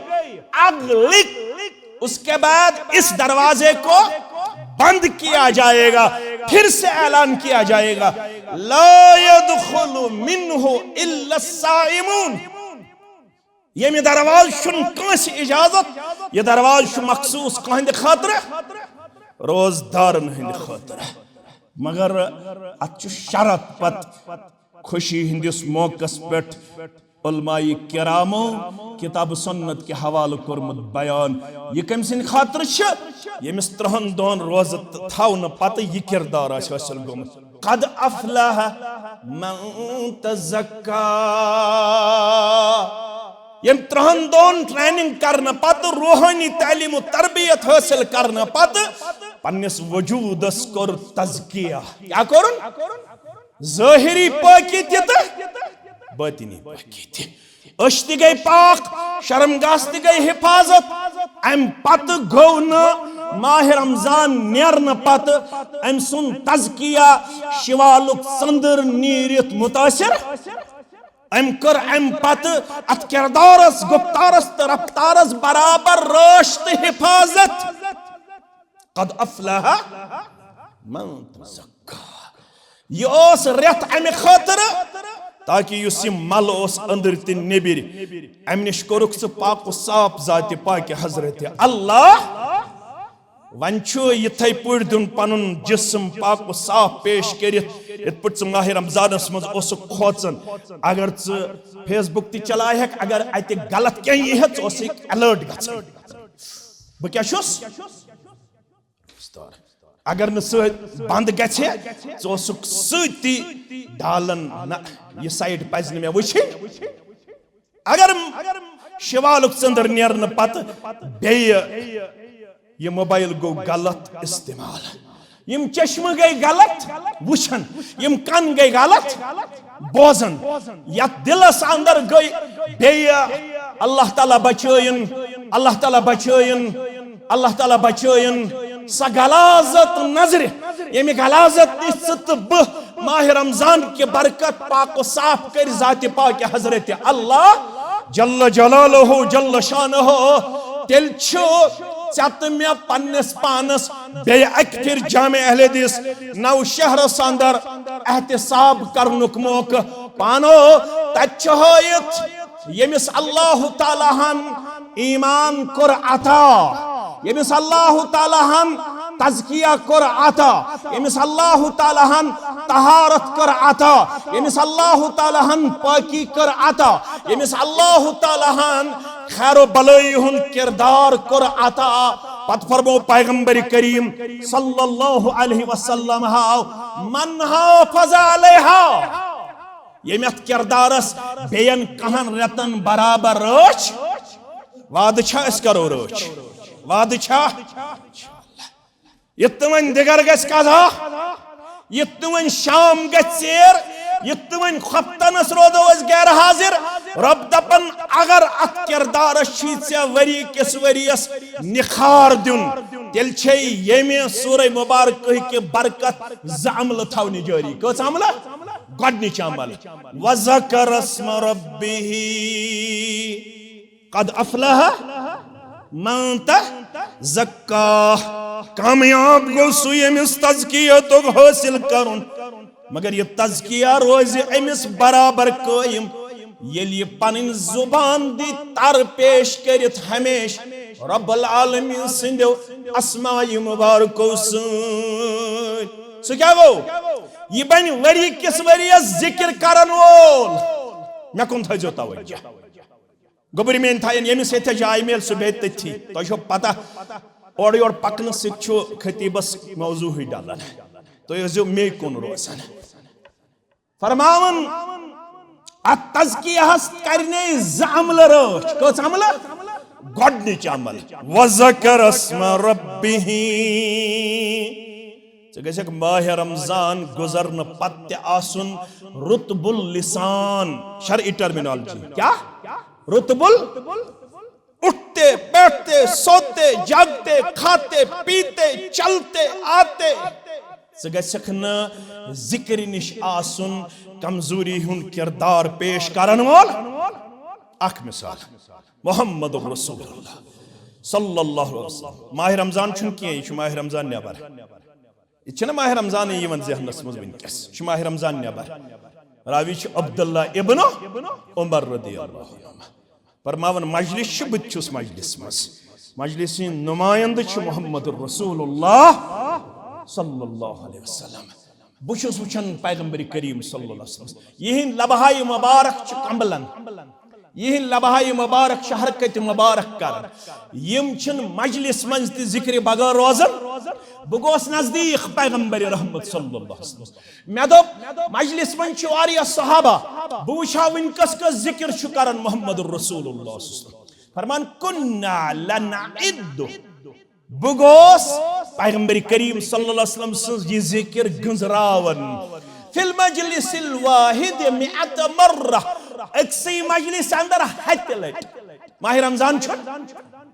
اغلق، اس کے بعد اس دروازے کو بند کیا جائے گا، پھر سے اعلان کیا جائے گا، لا يدخل منه الا الصائمون۔ ییٚمہِ دروازٕ چھُنہٕ کٲنٛسہِ اجازت، یہِ دروازٕ چھُ مخصوص کٕہٕنٛدِ خٲطرٕ؟ روزدارن ہٕنٛدِ خٲطرٕ۔ مگر اتھ چھُ شرط پتہٕ، خوشی ہٕنٛدِس موقعس پٮ۪ٹھ علماء کرامو کتاب سنت کہِ حوالہٕ کوٚرمُت بیان۔ یہِ کٔمۍ سٕنٛدِ خٲطرٕ چھِ؟ ییٚمِس ترٛہن دۄہن روزٕ تہٕ تھاونہٕ پتہٕ یہِ کردار آسہِ حٲصِل گوٚمُت۔ قد افلح من تزکا۔ ییٚمۍ ترٛہن دۄہن ٹریننگ کرنہٕ پتہٕ، روحٲنی تعلیم و تربیت حٲصِل کرنہٕ پتہٕ پننِس وجودس کوٚر تزکیہ۔ کیٛاہ کوٚرُن؟ ظٲہری پٲکی تہِ تہٕ باطنی پٲکی تہِ۔ أچھ تہِ گٔے پاک، شرم گاہ تہِ گٔے حفاظت۔ امہِ پتہٕ گوٚو نہٕ ماہِ رمضان نیرنہٕ پتہٕ أمۍ سُنٛد تزکیہ شوالُک ژٔنٛدٕر نیٖرِتھ مُتٲثر۔ أمۍ کٔر امہِ پتہٕ اتھ کردارس، گفتارس تہٕ رفتارس برابر رٲچھ تہٕ حفاظت۔ قد افلح من تزکا۔ یہِ اوس رٮ۪تھ امہِ خٲطرٕ تاکہِ یُس یہِ مل اوس أنٛدٕرۍ تہٕ نیٚبٕرۍ، امہِ نِش کوٚرُکھ ژٕ پاک و صاف ذاتِ پاکہِ حضرت اللہ۔ وۄنۍ چھُ یِتھے پٲٹھۍ دیُن پنُن جسم پاک و صاف پیش کٔرِتھ، یِتھ پٲٹھۍ ژٕ ماہِ رمضانس منٛز اوسُکھ کھوژان۔ اگر ژٕ فیس بُک تہِ چلایہکھ، اگر اتہِ غلط کینٛہہ ییٖہے، ژٕ اوسُکھ الرٹ گژھان۔ بہٕ کیٛاہ چھُس؟ اگر نہٕ سُہ بند گژھِ، ژٕ اوسُکھ سۭتی ڈالان، نہ، یہِ سایٹ پزِ نہٕ مےٚ وٕچھِنۍ۔ اگر شوالُک ژٔنٛدٕر نیرنہٕ پتہٕ بیٚیہِ یہِ موبایل گوٚو غلط استعمال، یِم چشمہٕ گٔے غلط وٕچھان، یِم کن گٔے غلط بوزان، یتھ دلس اندر گٔے بیٚیہِ، اللہ تعالیٰ بچٲیِن، اللہ تعالیٰ بچٲیِن، اللہ تعالیٰ بچٲیِن سۄ غلاظت نظرِ، ییٚمہِ غلاظت نِش ژٕ تہٕ بہٕ ماہِ رمضان کہِ برکت پاک و صاف کٔرۍ ذاتِ پاکہِ حضرت اللہ جل جلالہ جل شانہ۔ تیٚلہِ چھُ ژےٚ تہٕ مےٚ پننِس پانس بیٚیہِ اکہِ پھِرِ جامع اہل حدیث نوشہرس اندر احتساب کرنُک موقعہٕ۔ پانو، تتہِ چھُ ہٲیِتھ ییٚمِس اللہ تعالیٰ ہن ایمان کوٚر عطا، ییٚمِس اللہ تعالیٰ ہن تزکیہ کوٚر عطا، ییٚمِس اللہ تعالیٰ ہن طہارت کٔر عطا، ییٚمِس اللہ تعالیٰ ہن پٲکی کٔر عطا، ییٚمِس اللہ تعالیٰ ہن خیر و بلٲیی ہُنٛد کردار کوٚر عطا۔ پتہٕ فرموو پیغمبر کریم صلی اللہ علیہ وسلم ہاو، من حافظ علیہا، ییٚمہِ اتھ کردارس بیٚین کہن رٮ۪تن برابر رٲچھ، وعدٕ چھا أسۍ کرو رٲچھ؟ وعدٕ چھا؟ یِتھ تہٕ وۄنۍ دِگر گژھِ قضا، یِتھ تہٕ وۄنۍ شام گژھِ ژیر، یِتھ تہٕ وۄنۍ خۄفتنس روزو أسۍ غیر حاضر۔ رۄب دپان، اگر اتھ کردارس چھی ژےٚ ؤری کِس ؤرِیس نِخار دیُن، تیٚلہِ چھے ییٚمہِ سورہ مبارکہٕ کہِ برکت زٕ عملہٕ تھاونہِ جٲری۔ کٔژ عملہٕ؟ گۄڈنِچ عمل، وذکر اسم ربہ۔ قد افلح من تزکا، کامیاب گوٚو سُہ ییٚمِس تزکیتُک حٲصِل کرُن۔ مگر یہِ تزکیہ روزِ أمِس برابر قٲیِم، ییٚلہِ یہِ پنٕنۍ زُبان دی تر پیش کٔرِتھ ہمیشہٕ رب العالمین سٕنٛدیو اسماء مبارکو سۭتۍ۔ سُہ کیٛاہ گوٚو؟ یہِ بنہِ ؤری کِس ؤریَس ذِکر کرن وول۔ مےٚ کُن تھٲیزیو توجہ۔ گوٚبرۍ میٲنۍ تھاین ییٚمِس ییٚتہِ جاے میلہِ، سُہ بیٚہہِ تٔتھی۔ تۄہہِ چھو پتہ، اورٕ یورٕ پکنہٕ سۭتۍ چھُ خطیبس موضوعٕے ڈلان۔ تُہۍ ٲسۍزیو مے کُن روزان۔ فرماوان، اتھ تزکیہس کرنے زٕ عملہٕ رٲچھ۔ کٔژ عملہٕ؟ گۄڈنِچ عمل، وذکر اسم ربہ۔ ژٕ گژھکھ ماہ رمضان گزرنہٕ پتہٕ تہِ آسُن رطب اللسان۔ شرعی ٹرمینالوجی کیا؟ رطب ال-، اٹھتے، بیٹھتے، سوتے، جاگتے، کھاتے، پیتے، چلتے، آتے۔ ژٕ گژھکھ نہٕ ذکر نِش آسُن کمزوری ہُنٛد کردار پیش کرن وول۔ اکھ مثال، محمد رسول اللہ صلی اللہ علیہ وسلم۔ ماہ رمضان چھُنہٕ کینٛہہ، یہِ چھُ ماہ رمضان نٮ۪بر۔ یہِ چھُنہ ماہ رمضانٕے یِوان ذہنس منٛز وٕنکیٚس، یہِ چھُ ماہ رمضان نٮ۪بر۔ راوی چھُ عبداللہ ابن عمر رضی اللہ عنہ۔ فرماوان، مجلس چھِ، بہٕ تہِ چھُس مجلس منٛز۔ مجلس ہٕنٛدۍ نمایندٕ چھِ محمد رسول اللہ صلی اللہ علیہ وسلم۔ بہٕ چھُس وٕچھان پیغمبر کریم صلی اللہ علیہ وسلم، یِہِنٛدۍ لبہٕ ہائے مبارک چھِ کمبلان، یِہِنٛدۍ لبہٕ ہائے مبارک چھِ حرکت مبارک کران۔ یِم چھِنہٕ مجلس منٛز تہِ ذکرِ بغٲر روزان۔ بہٕ گوس نزدیٖک پیغمبر رحمت صلی اللہ علیہ وسلم۔ مےٚ دوٚپ، مجلس منٛز چھِ واریاہ صحابہ، بہٕ وٕچھِ ہا وٕنۍ کس کس ذکر چھُ کران محمد رسول اللہ صلی اللہ علیہ وسلم۔ فرمان، کنا لنعد۔ بہٕ گوس پیغمبر کریم صلی اللہ علیہ وسلم سٕنٛز یہِ ذکر گٔنٛزراوان۔ فی المجلس الواحد مئة مرة۔ أکسٕے مجلس اندر ہتہِ لٹہِ۔ ماہ رمضان چھُ،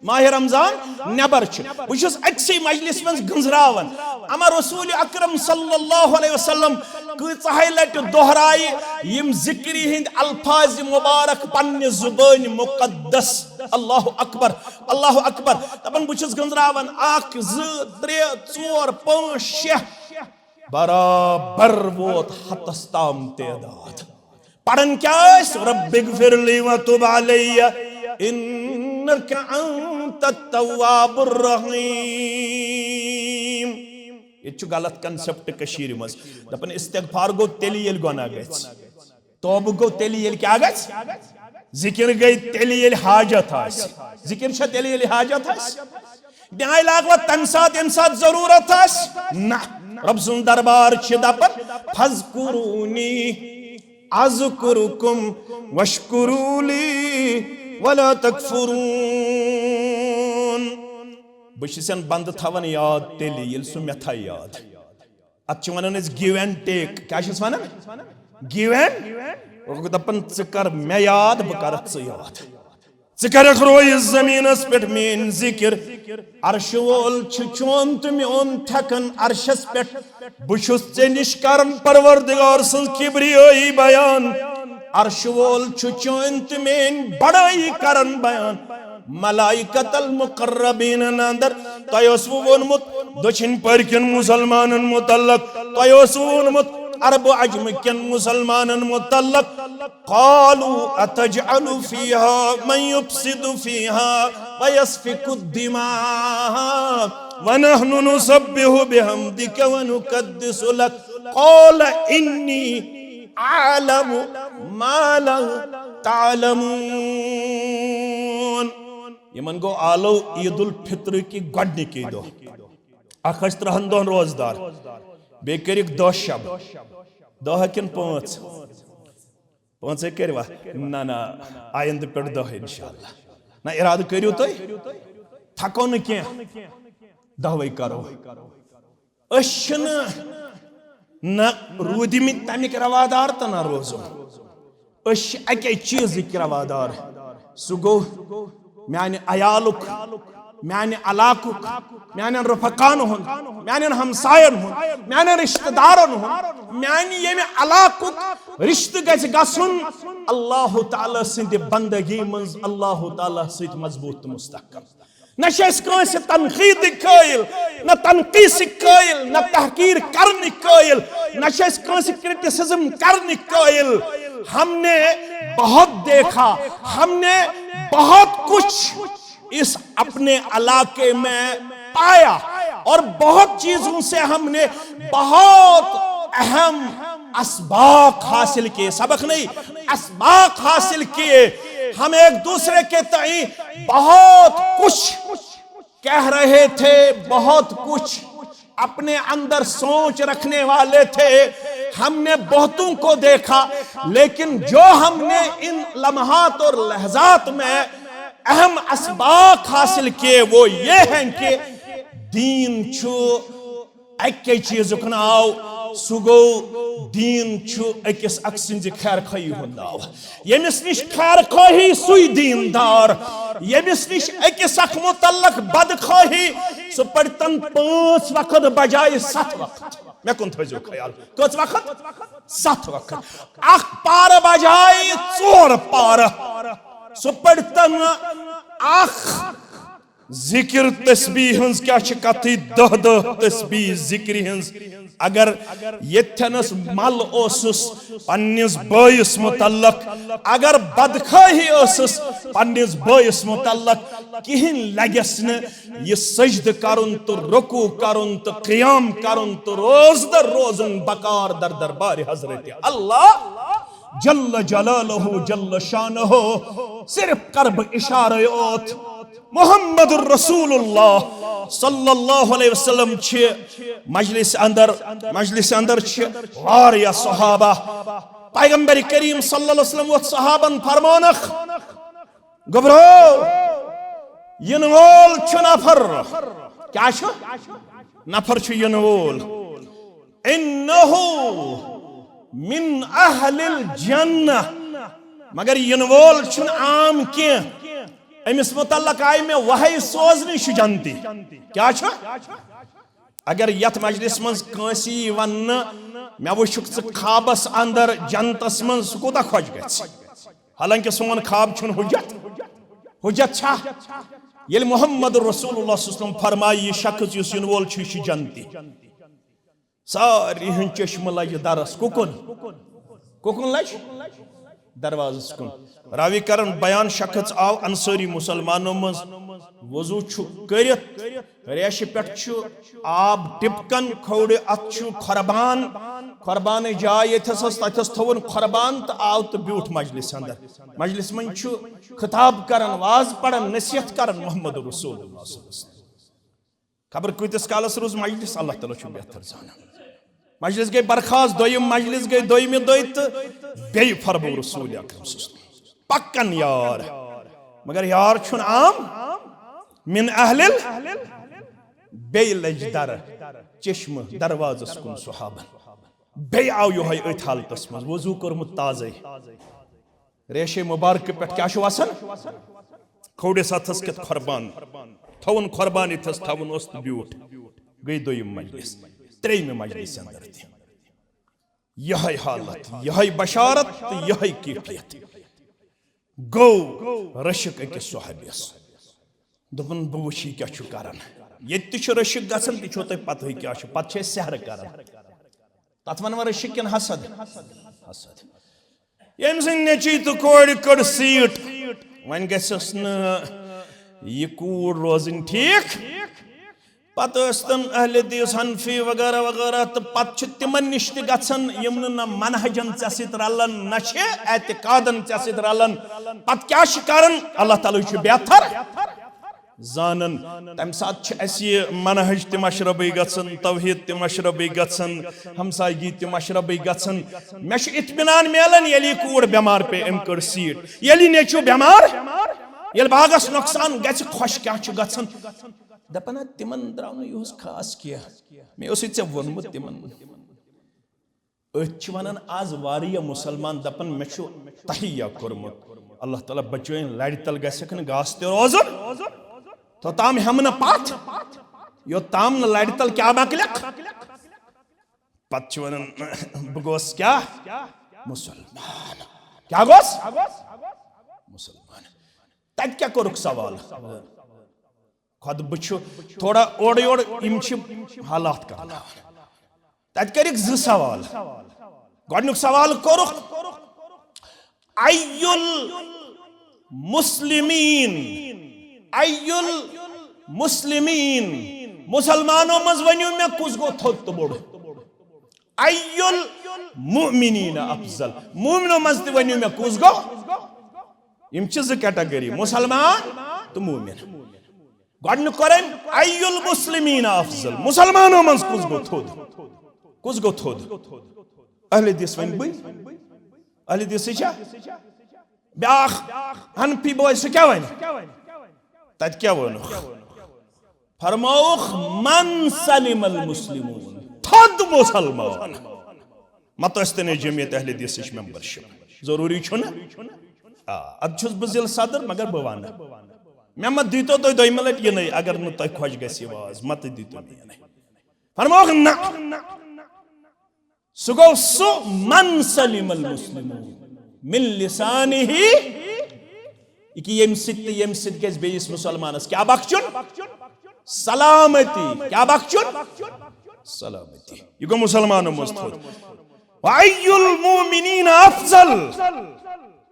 ماہ رمضان نٮ۪بر چھُ۔ بہٕ چھُس أکسٕے مجلس منٛز گٔنٛزراوان۔ اما رسول اکرم صلی اللہ علیہ وسلم کۭژاہے لٹہِ دۄہرایہِ یِم ذکرِ ہٕنٛدۍ الفاظ مبارک پننہِ زبٲنۍ مقدس۔ اللہ اکبر، اللہ اکبر۔ دپان بہٕ چھُس گٔنٛزراوان اکھ، زٕ، ترٛےٚ، ژور، پانٛژھ، شےٚ۔ برابر ووت ہتس تام تعداد۔ پران کیا ٲسۍ؟ رب اغفر لی وتب علی انک انت التواب الرحیم۔ ییٚتہِ چھُ غلط concept کٔشیٖرِ منٛز۔ دپان استغفار گوٚو تیٚلہِ ییٚلہِ گۄناہ گژھِ۔ توبہٕ گوٚو تیٚلہِ ییٚلہِ کیٛاہ گژھِ؟ ذکر گٔے تیٚلہِ ییٚلہِ حاجت آسہِ۔ ذکر چھا تیٚلہِ ییٚلہِ حاجت آسہِ؟ نیاے لاگوا تمہِ ساتہٕ ییٚمہِ ساتہٕ ضروٗرت آسہِ؟ نہ۔ رب سُنٛد دربار چھِ دپان، فاذکرونی اذکرکم واشکروا لی ولا تکفرون۔ بہٕ چھُسن بندٕ تھاوان یاد تیٚلہِ ییٚلہِ سُہ مےٚ تھایہِ یاد۔ اتھ چھِ ونان أسۍ give and take۔ کیٛاہ چھِس ونان؟ Give and، دپان ژٕ کر مےٚ یاد، بہٕ کرکھ ژٕ یاد۔ ژٕ کرکھ رویہِ زمینس پٮ۪ٹھ میٲنۍ ذکر۔ عرشہِ وول چھُ چون تہٕ میون تھٮ۪کان عرشس پٮ۪ٹھ۔ بہٕ چھُس ژےٚ نِش کران پروردگار سٕنٛز کبریٲیی بیان۔ عرشہِ وول چھُ چٲنۍ تہٕ میٲنۍ بڑٲیی کران بیان۔ ملائکۃ المقربین اندر تۄہہِ اوسوٕ ووٚنمُت دٔچھِنۍ پٔرۍ کٮ۪ن مُسلمانن متعلق، تۄہہِ اوسوٕ ووٚنمُت عرب و عجم کٮ۪ن مُسلمانن متعلق، قالوا اتجعل فيها من يفسد فيها ويسفك الدماء ونحن نسبح بحمدك ونقدس لك، قال إني أعلم ما لا تعلمون۔ یِمن گوٚو آلو عید الفطر کہِ گۄڈنِکی دۄہ۔ اکھ ٲسۍ ترٛہن دۄہن روزدار، بیٚیہِ کٔرِکھ دَہ شب، دَہ کِنہٕ پانٛژھ؟ پانٛژے کٔروا؟ نہ، نہ، آیندٕ پٮ۪ٹھ دَہ انشاءاللہ۔ نہ، ارادٕ کٔرِو تُہۍ، تھکو نہٕ کینٛہہ، دَہوَے کرو۔ أسۍ چھِنہٕ نہ روٗدۍمٕتۍ تَمِکۍ روادار تہٕ نہ روزو۔ أسۍ چھِ اَکے چیٖزٕکۍ روادار، سُہ گوٚو میانہِ عیالُک، میانہِ علاقُک، میانٮ۪ن رفقان ہُنٛد، میانٮ۪ن ہمساین ہُنٛد، میانٮ۪ن رشتہٕ دارن ہُنٛد، میانہِ ییٚمہِ علاقُک رشتہٕ گژھِ گژھُن اللہ تعالیٰ سٕنٛدِ بندگی منٛز اللہ تعالیٰ سۭتۍ مضبوٗط تہٕ مستحکم۔ نہ چھِ أسۍ کٲنٛسہِ تنقیٖدٕکۍ قٲیِل، نہ تنقیٖصٕکۍ قٲیِل، نہ تحقیٖر کرنٕکۍ قٲیِل، نہ چھِ أسۍ کٲنٛسہِ کرٹیسزم کرنٕکۍ قٲیِل۔ ہم نے بہت دیکھا، ہم نے بہت کچھ اس اپنے علاقے میں پایا اور بہت چیزوں سے ہم نے بہت اہم اسباق حاصل کیے، سبق نہیں، اسباق حاصل کیے۔ ہم ایک دوسرے کے تئیں بہت کچھ کہہ رہے تھے، بہت کچھ اپنے اندر سوچ رکھنے والے تھے۔ ہم نے بہتوں کو دیکھا، لیکن جو ہم نے ان لمحات اور لحظات میں اہم اسباق حاصل کیے، وہ یہ ہیں کہ دین چھُ اکے چیزُک ناو، سُہ گوٚو دین چھُ أکِس اکھ سٕنٛزِ خیر خواہی ہُنٛد ناو۔ ییٚمِس نِش خیر خواہی سُے دیندار، ییٚمِس نِش أکِس اکھ متعلق بدخواہی، سُہ پرتن پانٛژھ وقت بجایہِ ستھ وقت۔ مےٚ کُن تھٲیزیو خیال، کٔژ وقت؟ ستھ وقت۔ اکھ پارٕ بجایہِ ژور پارٕ، سُہ پرتن اکھ ذکر تسبیح ہٕنٛز کیٛاہ چھِ کتھٕے، دَہ دَہ تسبیح ذکرِ ہٕنٛز۔ اگر ییٚتھٮ۪نس مل اوسُس پننِس بٲیِس متعلق، اگر بدخواہی ٲسٕس پننِس بٲیِس متعلق، کِہیٖنۍ لگٮ۪س نہٕ یہِ سجدٕ کرُن تہٕ رکوع کرُن تہٕ قیام کرُن تہٕ روزدر روزُن بکار در دربارِ حضرت اللہ جل جلالہ جل شانہ۔ صرف کرٕ بہٕ اشارے اوت۔ محمد رسول اللہ صلی اللہ علیہ وسلم چھِ مجلس اندر، مجلس اندر چھِ واریاہ صحابہ۔ پیغمبر کریم صلی اللہ علیہ وسلم ووت صحابن فرمانکھ، گوٚبرو، یِنہٕ وول چھُ نفر۔ کیٛاہ چھُ؟ نفر چھُ یِنہٕ وول۔ انہ من اہل الجنہ۔ مگر یِنہٕ وول چھُنہٕ عام کینٛہہ۔ أمِس متعلق آیہِ مےٚ وحی سوزنہٕ، یہِ چھُ جنتی۔ کیٛاہ چھُ؟ اگر یتھ مجلس منٛز کٲنٛسہِ یی وننہٕ، مےٚ وٕچھُکھ ژٕ خوابس اندر جنتس منٛز، سُہ کوٗتاہ خۄش گژھِ؟ حالانکہ سون خواب چھُنہٕ حجت۔ حجت چھا؟ ییٚلہِ محمد رسول اللہ صلی اللہ علیہ وسلم فرمایہِ، یہِ شخص یُس یِنہٕ وول چھُ، یہِ چھُ جنتی۔ سارے ہٕنٛدۍ چشمہٕ لجہِ درس۔ کُکُن؟ کُکُن لجہِ؟ دروازس کُن۔ راوی کرن بیان، شخص آو انصٲری مسلمانو منٛز، وضو چھُ کٔرِتھ، ریشہِ پٮ۪ٹھ چھُ آب ٹپکان، کھوڑِ اتھ چھُ قربان، قربانٕچ جاے ییٚتھس ٲس، تتھس تھوٚوُن قربان تہٕ آو تہٕ بیوٗٹھ مجلس اندر۔ مجلس منٛز چھُ خطاب کران، واز پران، نصیحت کران محمد رسول اللہ صلی اللہ علیہ وسلم۔ خبر کۭتِس کالس روٗز مجلس، اللہ تعالیٰ چھُ بہتر زانان۔ مجلس گٔے برخاست، دوٚیِم مجلس گٔے دوٚیمہِ دۄہہِ تہٕ بیٚیہِ فرموو رسول اکرم صلی اللہ علیہ وسلم، پکان یار، مگر یار چھُنہٕ عام، من اہل ال-، بیٚیہِ لٔج در چشمہٕ دروازس کُن صحابن، بیٚیہِ آو یِہوٚے أتھۍ حالتس منٛز، وضو کوٚرمُت تازے۔ ریشے مبارکہٕ پٮ۪ٹھ کیٛاہ چھُ وسان؟ کھوڑِس اتھس کٮ۪تھ قربان، تھاوُن قربان ییٚتھس تھاوُن اوس تہٕ بیوٗٹھ۔ گٔے دوٚیِم مجلس، ترٛیٚیِمہِ مجلسہِ اندر تہِ یِہوٚے حالت، یِہوٚے بشارت تہٕ یِہوٚے کیفیت۔ گوٚو رشک أکِس صحابیس۔ دوٚپُن، بہٕ وٕچھِ یہِ کیٛاہ چھُ کران۔ ییٚتہِ تہِ چھُ رشک گژھان، تہِ چھو تۄہہِ پتہٕے کیٛاہ چھُ۔ پتہٕ چھِ أسۍ سحر کران۔ تتھ ونان رشک کِنہٕ حسد؟ حسد۔ ییٚمۍ سٕنٛدۍ نیٚچی تہٕ کورِ کٔڑ سیٖٹ، وۄنۍ گژھٮ۪س نہٕ یہِ کوٗر روزٕنۍ ٹھیٖک۔ پتہٕ ٲسۍ تِم اہل حدیث، حنفی وغیرہ وغیرہ، تہٕ پتہٕ چھِ تِمن نِش تہِ گژھان، یِم نہٕ نہ منہجن ژےٚ سۭتۍ رلان، نہ چھِ اعتقادن ژےٚ سۭتۍ رلان۔ پتہٕ کیٛاہ چھِ کران؟ اللہ تعالیٰ چھُ بہتر زانان۔ تمہِ ساتہٕ چھِ اَسہِ یہِ منہج تہِ مشربٕے گژھان، توحید تہِ مشربٕے گژھان، ہمسایگی تہِ مشربٕے گژھان۔ مےٚ چھُ اطمینان میلان، ییٚلہِ یہِ کوٗر بٮ۪مار پیٚیہِ، أمۍ کٔڑ سیٖٹ۔ ییٚلہِ یہِ نیٚچوٗ بٮ۪مار، ییٚلہِ باغس نۄقصان گژھِ، خۄش کیٛاہ چھُ گژھان؟ دپان، "ہا، تِمن درٛاو نہٕ یِہُس خاص کینٛہہ، مےٚ اوسُے ژےٚ ووٚنمُت تِمن۔" أتھۍ چھِ ونان آز واریاہ مسلمان دپان، "مےٚ چھُ تہیا کوٚرمُت۔" اللہ تعالیٰ بچٲیِن، لرِ تل گژھکھ نہٕ گاسہٕ تہِ روزُن۔ توٚتام ہٮ۪مہٕ نہٕ پتھ، یوٚتام نہٕ لرِ تل کیٛاہ مۄکلکھ؟ پتہٕ چھِ ونان، "بہٕ گوس کیٛاہ؟ مسلمان۔" کیٛاہ گوس؟ مسلمان۔ تتہِ کیٛاہ کوٚرُکھ سوال؟ خۄطبہٕ چھُ تھوڑا اورٕ یورٕ، یِم چھِ حالات کرناوان۔ تتہِ کٔرِکھ زٕ سوال۔ گۄڈٕنیُک سوال کوٚرُکھ، ایُّ المسلمین، ایُّ المسلمین، مُسلمانو منٛز ؤنِو مےٚ کُس گوٚو تھوٚد تہٕ بوٚڑ؟ ایُّ المؤمنین افضل، مومنو منٛز تہِ ؤنِو مےٚ کُس گوٚو؟ یِم چھِ زٕ category، مُسلمان تہٕ مومن۔ گۄڈٕنیُک کوٚر أمۍ، ایُّ المسلمین افضل، مُسلمانو منٛز کُس گوٚو تھوٚد؟ کُس گوٚو تھوٚد؟ اہل حدیث ؤنۍ بٕے، اہل حدیثٕے چھا؟ بیٛاکھ حنفی بوے، سُہ کیٛاہ وَنہِ؟ تَتہِ کیٛاہ ووٚنُکھ؟ فرمووُکھ، من سلم المسلمون، تھوٚد مُسلمان۔ مت ٲسۍ تَنے جمعیت اہل حدیثٕچ membership۔ ضروٗری چھُنہٕ؟ آ، اَدٕ چھُس بہٕ ضلع صدر، مگر بہٕ وَنہٕ۔ مےٚ مہ دیٖتو تُہۍ دوٚیمہِ لَٹہِ یِنَے، اگر نہٕ تۄہہِ خۄش گژھِ یہِ واز، مَتہٕ دیٖتو مےٚ یِنَے۔ فرمووُکھ، نہ۔ سُہ گوٚو سُہ، من سلم المسلمون من لسانہ، یہِ کہِ ییٚمہِ سۭتۍ تہٕ ییٚمہِ سۭتۍ گژھِ بیٚیِس مُسلمانَس کیٛاہ بخچُن؟ سلامتی۔ کیٛاہ بخچُن؟ سلامتی۔ یہِ گوٚو مُسلمانو منٛز تھوٚد۔ وَأَيُّ الْمُؤْمِنِينَ أَفْضَلُ؟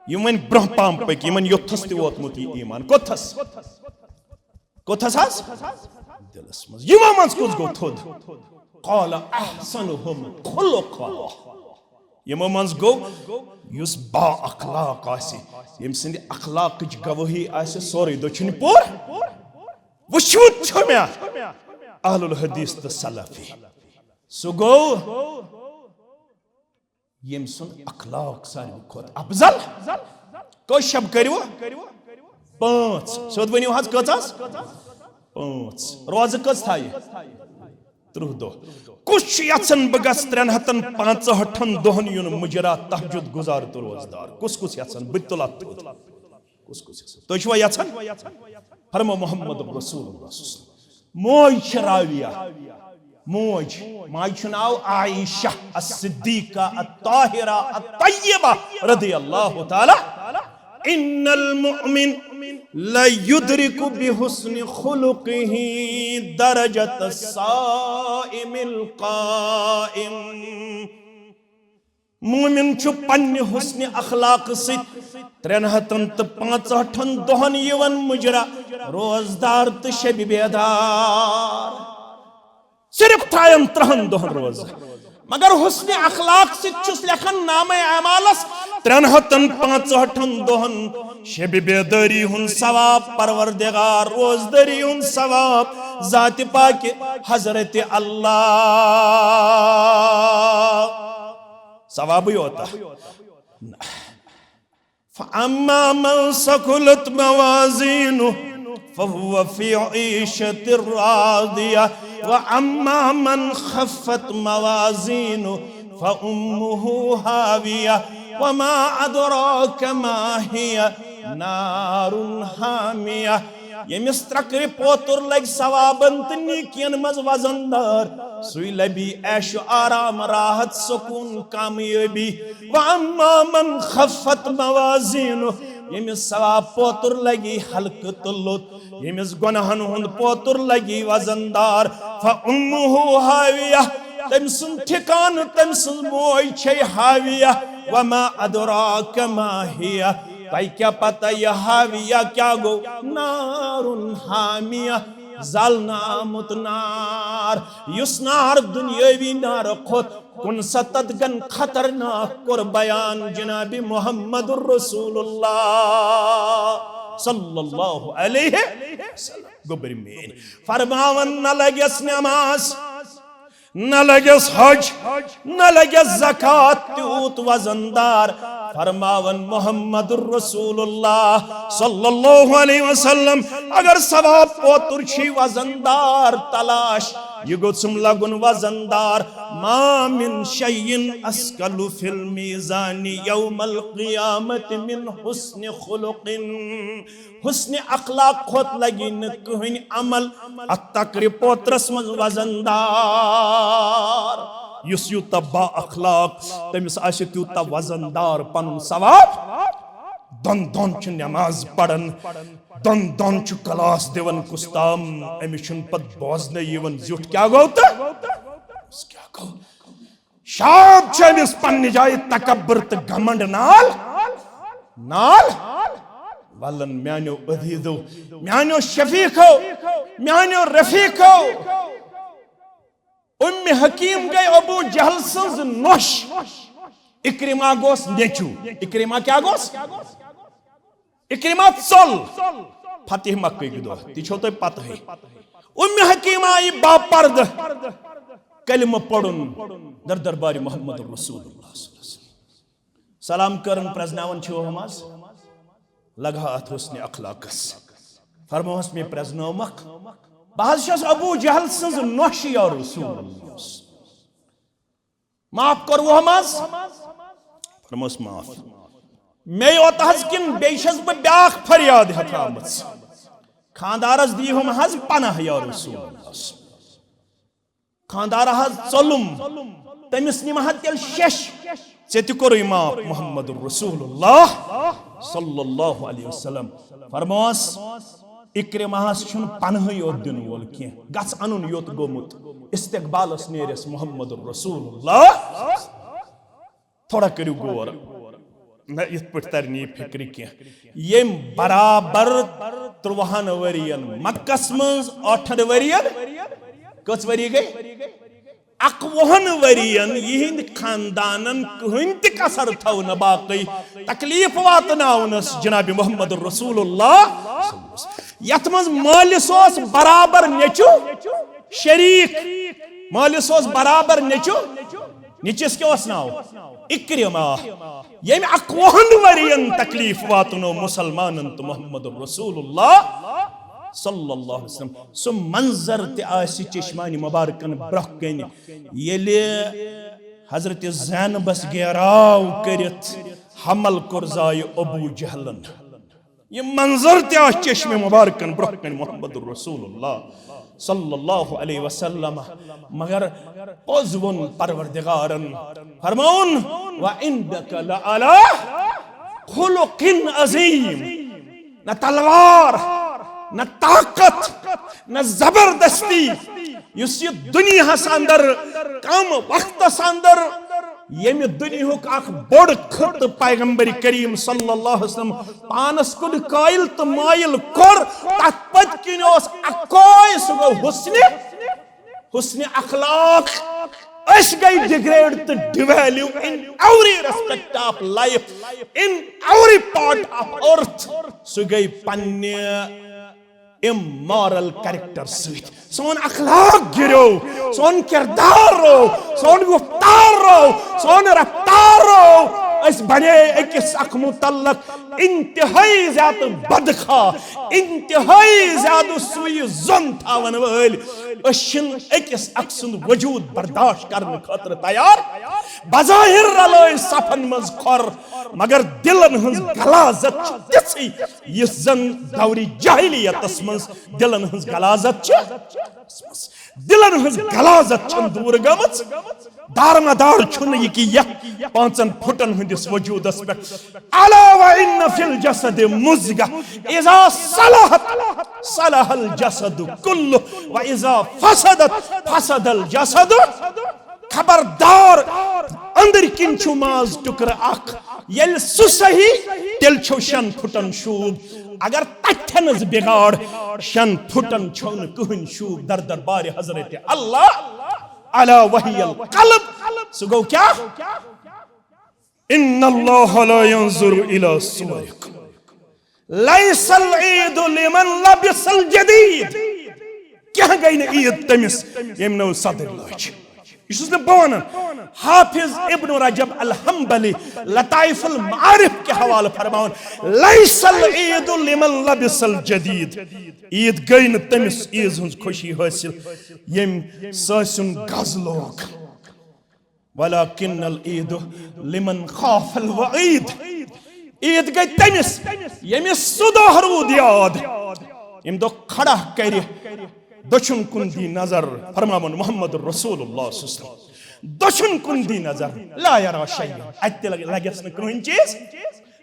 یِم وۄنۍ برٛونٛہہ پہم پٔکۍ، یِمن یوٚتھس تہِ ووتمُت یہِ ایمان۔ کوٚتھس؟ کوٚتھس حظ؟ دِلس منٛز۔ یِمو منٛز کُس گوٚو تھوٚد؟ قال احسنهم خلقا۔ یِمو منٛز گوٚو یُس با اخلاق آسہِ، ییٚمہِ سٕنٛدِ اخلاقٕچ گوٲہی آسہِ سورُے دٔچھُن پوٗر۔ وٕچھمُت چھُ مےٚ اہل الحدیث تہٕ سلفی۔ سُہ گوٚو ییٚمہِ سُنٛد اخلاق ساروی کھۄتہٕ افضل۔ کٔژ شب کٔرِو؟ پانٛژھ۔ سیوٚد ؤنِو حظ، کٔژ حظ؟ پانٛژھ۔ روزٕ کٔژ تھایہِ؟ ترٕٛہ دۄہ۔ کُس چھُ یژھان بہٕ گژھٕ ترٛٮ۪ن ہتن پانٛژہٲٹھن دۄہن یُن مُجرا، تہجد گُزار تہٕ روزدار؟ کُس کُس یژھان؟ بہٕ تہِ تُلہٕ اتھ تھوٚد۔ کُس کُس یژھان؟ تُہۍ چھِوا یژھان؟ فرمو محمد رسول اللہ صلی اللہ علیہ وسلم۔ موج چھِ راویہ۔ موج، ماجہِ چھُ ناو عائشہ الصدیقہ الطاہرہ الطیبہ رضی اللہ تعالی۔ ان المؤمن لیدرک بحسن خلقہ درجۃ الصائم القائم۔ مومن چھُ پننہِ حسن اخلاق سۭتۍ ترٛٮ۪ن ہتن تہٕ پانٛژہٲٹھن دۄہن یِوان مُجرا، روزدار تہٕ شبِ بیدار۔ صرف تھاین ترٛہن دۄہن روزٕ، مگر حسن اخلاق سۭتۍ چھُس لیکھان نامہ اعمالس ترٛٮ۪ن ہتن پانٛژہٲٹھن دۄہن شبِ بیدٲری ہُنٛد ثواب، پروردگار روزدٲری ہُنٛد ثواب، ذاتِ پاکہِ حضرت اللہ۔ ثوابٕے یوتاہ۔ فأما من ثقلت موازینہ فهو فی عیشة راضیہ، وأما من خفت موازینہ فأمہ ہاویہ، وما ادراک ما ہیہ، نار حامیہ۔ ییٚمِس ترٛکرِ پوتُر لگہِ ثوابن تہٕ نیکین منٛز وزن دار، سُے لبی عیش و آرام، راحت، سکون، کامیٲبی۔ وأما من خفت موازینہ، ییٚمِس ثواب پوتُر لگی ہلکہٕ تہٕ لوٚت، ییٚمِس گۄناہن ہُنٛد پوتُر لگی وزن دار، فأمہ ہاویہ، تٔمۍ سُنٛد ٹھکانہٕ، تٔمۍ سٕنٛز موج چھے ہاویہ۔ وما ادراک ما ہیہ، تۄہہِ کیٛاہ پتہ یہِ ہاویہ کیٛاہ گوٚو؟ نار حامیہ، زالنہٕ آمُت نار، یُس نار دُنیٲوی نارٕ کھۄتہٕ کُنسَتتھ گن خطرناک کوٚر بیان جناب محمد رسول اللہ صلی اللہ علیہ وسلم۔ گوٚبرۍ میٲنۍ، فرماوان نہ لگٮ۪س نماز، نہ لگٮ۪س حج، نہ لگٮ۪س زکوٰۃ تیوٗت وزن دار۔ فرماوان محمد رسول اللہ صلی اللہ علیہ وسلم، اگر ثواب پوتُر چھی وزن دار تلاش، یہِ گوٚژھُم لگُن وزن دار۔ ما من شیء اثقل فی المیزان یوم القیامۃ من حسن خلق۔ حسن اخلاق کھۄتہٕ لگی نہٕ کٕہٕنۍ عمل اتھ تکرِ پوترس منٛز وزن دار۔ یُس یوٗتاہ با اخلاق، تٔمِس آسہِ تیوٗتاہ وزن دار پنُن ثواب۔ دۄن دۄن چھُ نماز پران، دۄن دۄن چھُ کلاس دِوان کُس تام، أمِس چھُنہٕ پتہٕ بوزنَے یِوان زیُٹھ کیٛاہ گوٚو تہٕ کیٛاہ گوٚو۔ شاب چھُ أمِس پننہِ جایہِ تکبر تہٕ گھمنڈ نال، نال۔ ولن میانیو عزیزو، میانیو شفیقو، میانیو رفیقو، ام حکیم گٔے ابو جہل سٕنٛز نۄش۔ اکرمہ گوس نیٚچو۔ اکرمہ کیٛاہ گوس؟ اکرمہ ژوٚل فتح مکہ کہِ دۄہ، تہِ چھو تۄہہِ پتہٕے۔ ام حکیمہ آیہِ باپردٕ کلمہٕ پرُن در دربارِ محمد رسول اللہ صلی اللہ علیہ وسلم۔ سلام کرن پرزناون چھِ ہم از لگہٕ ہا اتھ حسن اخلاقس۔ فرموہس مےٚ پرزنٲومکھ، بہٕ حظ چھس ابو جہل سٕنٛز نۄش یا رسول اللہ۔ معاف کوٚروہم حظ؟ فرموس معاف۔ مے یوت حظ کِنہٕ بیٚیہِ چھس بہٕ بیٛاکھ فریاد ہٮ۪تھ آمٕژ؟ خاندارس دیٖہُم حظ پناہ یا رسول اللہ۔ خاندار حظ ژوٚلُم، تٔمِس نِمہٕ ہا تیٚلہِ شیٚش، ژےٚ تہِ کوٚرُے معاف محمد رسول اللہ صلی اللہ علیہ وسلم۔ فرموس، اکرمہس چھُنہٕ پنہٕے یوت دِنہٕ وول کینٛہہ، گژھ انُن یوت گوٚمُت، استقبالس نیرس محمد رسول اللہ۔ تھوڑا کٔرِو غور، نہ یِتھ پٲٹھۍ ترِ نہٕ یہِ فکرِ کینٛہہ۔ ییٚمۍ برابر ترٛوہن ؤرین مکس منٛز، ٲٹھن ؤرین، کٔژ ؤری گٔے؟ اکوُہن ؤرین یِہنٛدۍ خاندانن کٕہٕنۍ تہِ کسر تھٲو نہٕ باقٕے، تکلیف واتناونس جناب محمد رسول اللہ۔ یتھ منٛز مٲلِس اوس برابر نیٚچو شریٖک، مٲلِس اوس برابر نیٚچو، نیٚچوِس کیٛاہ اوس ناو؟ اکرمہ۔ ییٚمۍ اکوُہن ؤرین تکلیف واتنو مسلمانن تہٕ محمد رسول اللہ صلی اللہ علیہ وسلم۔ سُہ منظر تہِ آسہِ چشمانِ مبارکن برٛونٛہہ کنہِ، ییٚلہِ حضرت زینبس گیراو کٔرِتھ حمل کوٚر زایہِ ابو جہلن۔ یہِ منظر تہِ آسہِ چشمِ مبارکن برٛونٛہہ کنہِ محمد رسول اللہ صلی اللہ علیہ وسلم۔ مگر پوٚز ووٚن پروردگارن، فرماوُن، "وَإِنَّكَ لَعَلَىٰ خُلُقٍ عَظِيمٍ۔" نہ تلوار، نہ طاقت، نہ زبردستی، یُس یہِ دُنیاہس اندر کم وقتس اندر ییٚمہِ دُنیاہُک اکھ بوٚڑ خطہٕ پیغمبر کریم صلی اللہ علیہ وسلم پانس کُن قٲیل تہٕ مٲیل کوٚر، تتھ پٔتۍ کِنۍ اوس اکوے، سُہ گوٚو حسنِ، حسنِ اخلاق۔ أسۍ گٔے degrade تہٕ devalue in every respect of life, in every part of earth۔ سُہ گٔے پننہِ immoral character سۭتۍ۔ سون اخلاق گِریو، سون کردار رو، سون گفتار رو، سون رفتار رو۔ أسۍ بنے أکِس اکھ متعلق انتہٲئی زیادٕ بدخواہ، انتہٲئی زیادٕ سوٗیہِ زوٚن تھاوَن وٲلۍ۔ أسۍ چھِنہٕ أکِس اکھ سُنٛد وجوٗد برداشت کرنہٕ خٲطرٕ تیار۔ بظاہر رلٲے صفن منٛز کھۄر، مگر دِلن ہٕنٛز غلاظت چھِ تِژھٕے، یِژھ زن دورِ جاہلیتس منٛز دِلن ہٕنٛز غلاظت چھِ۔ دِلن ہٕنٛز غلاظت چھَنہٕ دوٗر گٔمٕژ۔ دارمدار چھُنہٕ یہِ کہِ یتھ پانٛژن پھُٹن ہٕنٛدِس وجوٗدس پٮ۪ٹھ۔ الا وان فی الجسد مضغہ، اذا صلحت صلح الجسد کلہ، و اذا فسدت فسد الجسد۔ خبردار، أنٛدرۍ کِنۍ چھُ ماز ٹُکرٕ اکھ، ییٚلہِ سُہ صحیح، تیٚلہِ چھُ شٮ۪ن پھُٹن شوٗب۔ اگر تتھٮ۪نس بگاڑ، شٮ۪ن پھُٹن چھُنہٕ کٕہٕنۍ شوٗب در دربارِ حضرت اللہ۔ الا وہی القلب، سُہ گوٚو کیٛاہ؟ ان اللہ لا ينظر الى صورکم، لیس العید لمن لبس الجدید۔ کیٛاہ گٔے نہٕ عید تٔمِس ییٚمۍ نٔو صدٕر لٲج؟ یہِ چھُس نہٕ بہٕ وَنان، حافظ ابن رجب الحنبلی لطائف المعارف کہِ حوالہٕ فرماوان، لیس العید لمن لبس الجدید۔ عید گٔے نہٕ تٔمِس عیٖز ہٕنٛز خوشی حٲصِل ییٚمۍ سٲسِیُن گز لوگ۔ ولکن العید لمن خاف الوعید۔ عید گٔے تٔمِس ییٚمِس سُہ دۄہ روٗد یاد، ییٚمہِ دۄہ کھڑا کرِ دٔچھُن کُن دی نظر، فرماوان محمد رسول اللہ صلی اللہ علیہ وسلم، دٔچھُن کُن دی نظر، لا یرا شیئا، اتہِ تہِ لگہِ، لگٮ۪س نہٕ کٕہٕنۍ چیٖز۔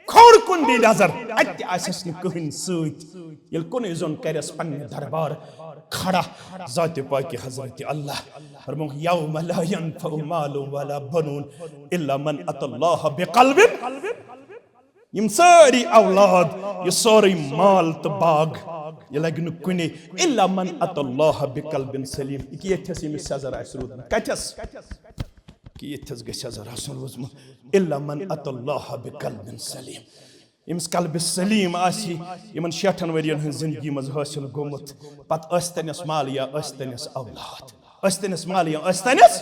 کھوٚر کُن دی نظر، اَتہِ تہِ آسٮ۪س نہٕ کٕہٕنۍ سۭتۍ۔ ییٚلہِ کُنُے زوٚن کَرٮ۪س پننہِ دربار کھڑا ذاتِ پاکہِ حضرت اللہ، فرمووُکھ، یوم لا ینفع مال ولا بنون الا من اتی اللہ بقلب۔ یِم سٲری اولاد، یہِ سورُے مال تہٕ باغ، یہِ لگہِ نہٕ کُنے، الا من اتی اللہ بقلب سلیم۔ یہِ کہِ ییٚتھس ییٚمِس سٮ۪زر آسہِ روٗدمُت، کتھس؟ کہِ ییٚتھس گژھِ سٮ۪زر آسُن روٗدمُت، الا من اتی اللہ بقلب سلیم۔ ییٚمِس قلبِ سلیم آسہِ، یِمن شیٹھن ؤرین ہٕنٛز زندگی منٛز حٲصِل گوٚمُت، پتہٕ ٲسۍ تٔمِس مال یا ٲسۍ تٔمِس اولاد، ٲسۍ تٔمِس مال یا ٲسۍ تٔمِس،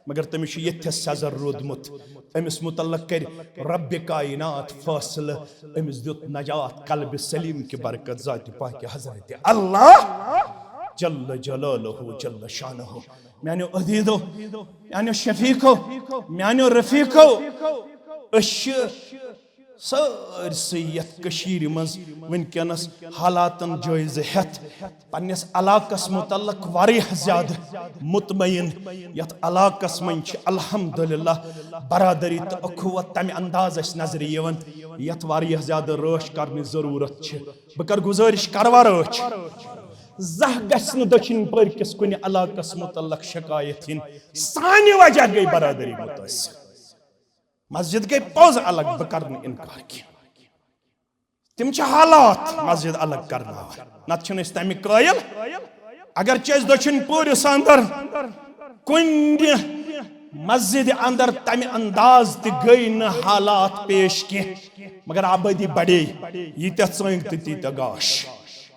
مگر تٔمِس چھُ ییٚتھس سٮ۪زر روٗدمُت۔ أمِس متعلق کرِ ربِ کائنات فٲصلہٕ۔ أمِس دیُت نجات قلبِ سلیم کہِ برکت ذاتِ پاکہِ حضرت اللہ جل جلالہ جل شانہ۔ میانیو عزیزو، میانیو شفیقو، میانیو رفیقو، أسۍ چھِ سٲرسٕے یتھ کٔشیٖرِ منٛز وٕنکیٚنس حالاتن جٲیزٕ ہٮ۪تھ پننِس علاقس متعلق واریاہ زیادٕ مطمئن۔ یتھ علاقس منٛز چھِ الحمدللہ برادری تہٕ اخوت تمہِ انداز اسہِ نظرِ یِوان، یتھ واریاہ زیادٕ رٲچھ کرنٕچ ضروٗرت چھِ۔ بہٕ کرٕ گُزٲرِش، کروا رٲچھ؟ زانٛہہ گژھِ نہٕ دٔچھِنۍ پٔرۍ کِس کُنہِ علاقس متعلق شکایت یِنۍ، سانہِ وجہ گٔے برادری متٲثر۔ مسجد گٔے پوٚز الگ، بہٕ کرٕ نہٕ انکار کینٛہہ۔ تِم چھِ حالات مسجد الگ کرناوان، نتہٕ چھِنہٕ أسۍ تمہِ قٲیل۔ اگرچہِ أسۍ دٔچھِنۍ پوٗرِس اندر کُنہِ مسجد اندر تمہِ انداز تہِ گٔے نہٕ حالات پیش کینٛہہ، مگر آبٲدی بڑے، ییٖتیٛاہ ژٲنٛگۍ تہٕ تیٖتیٛاہ گاش۔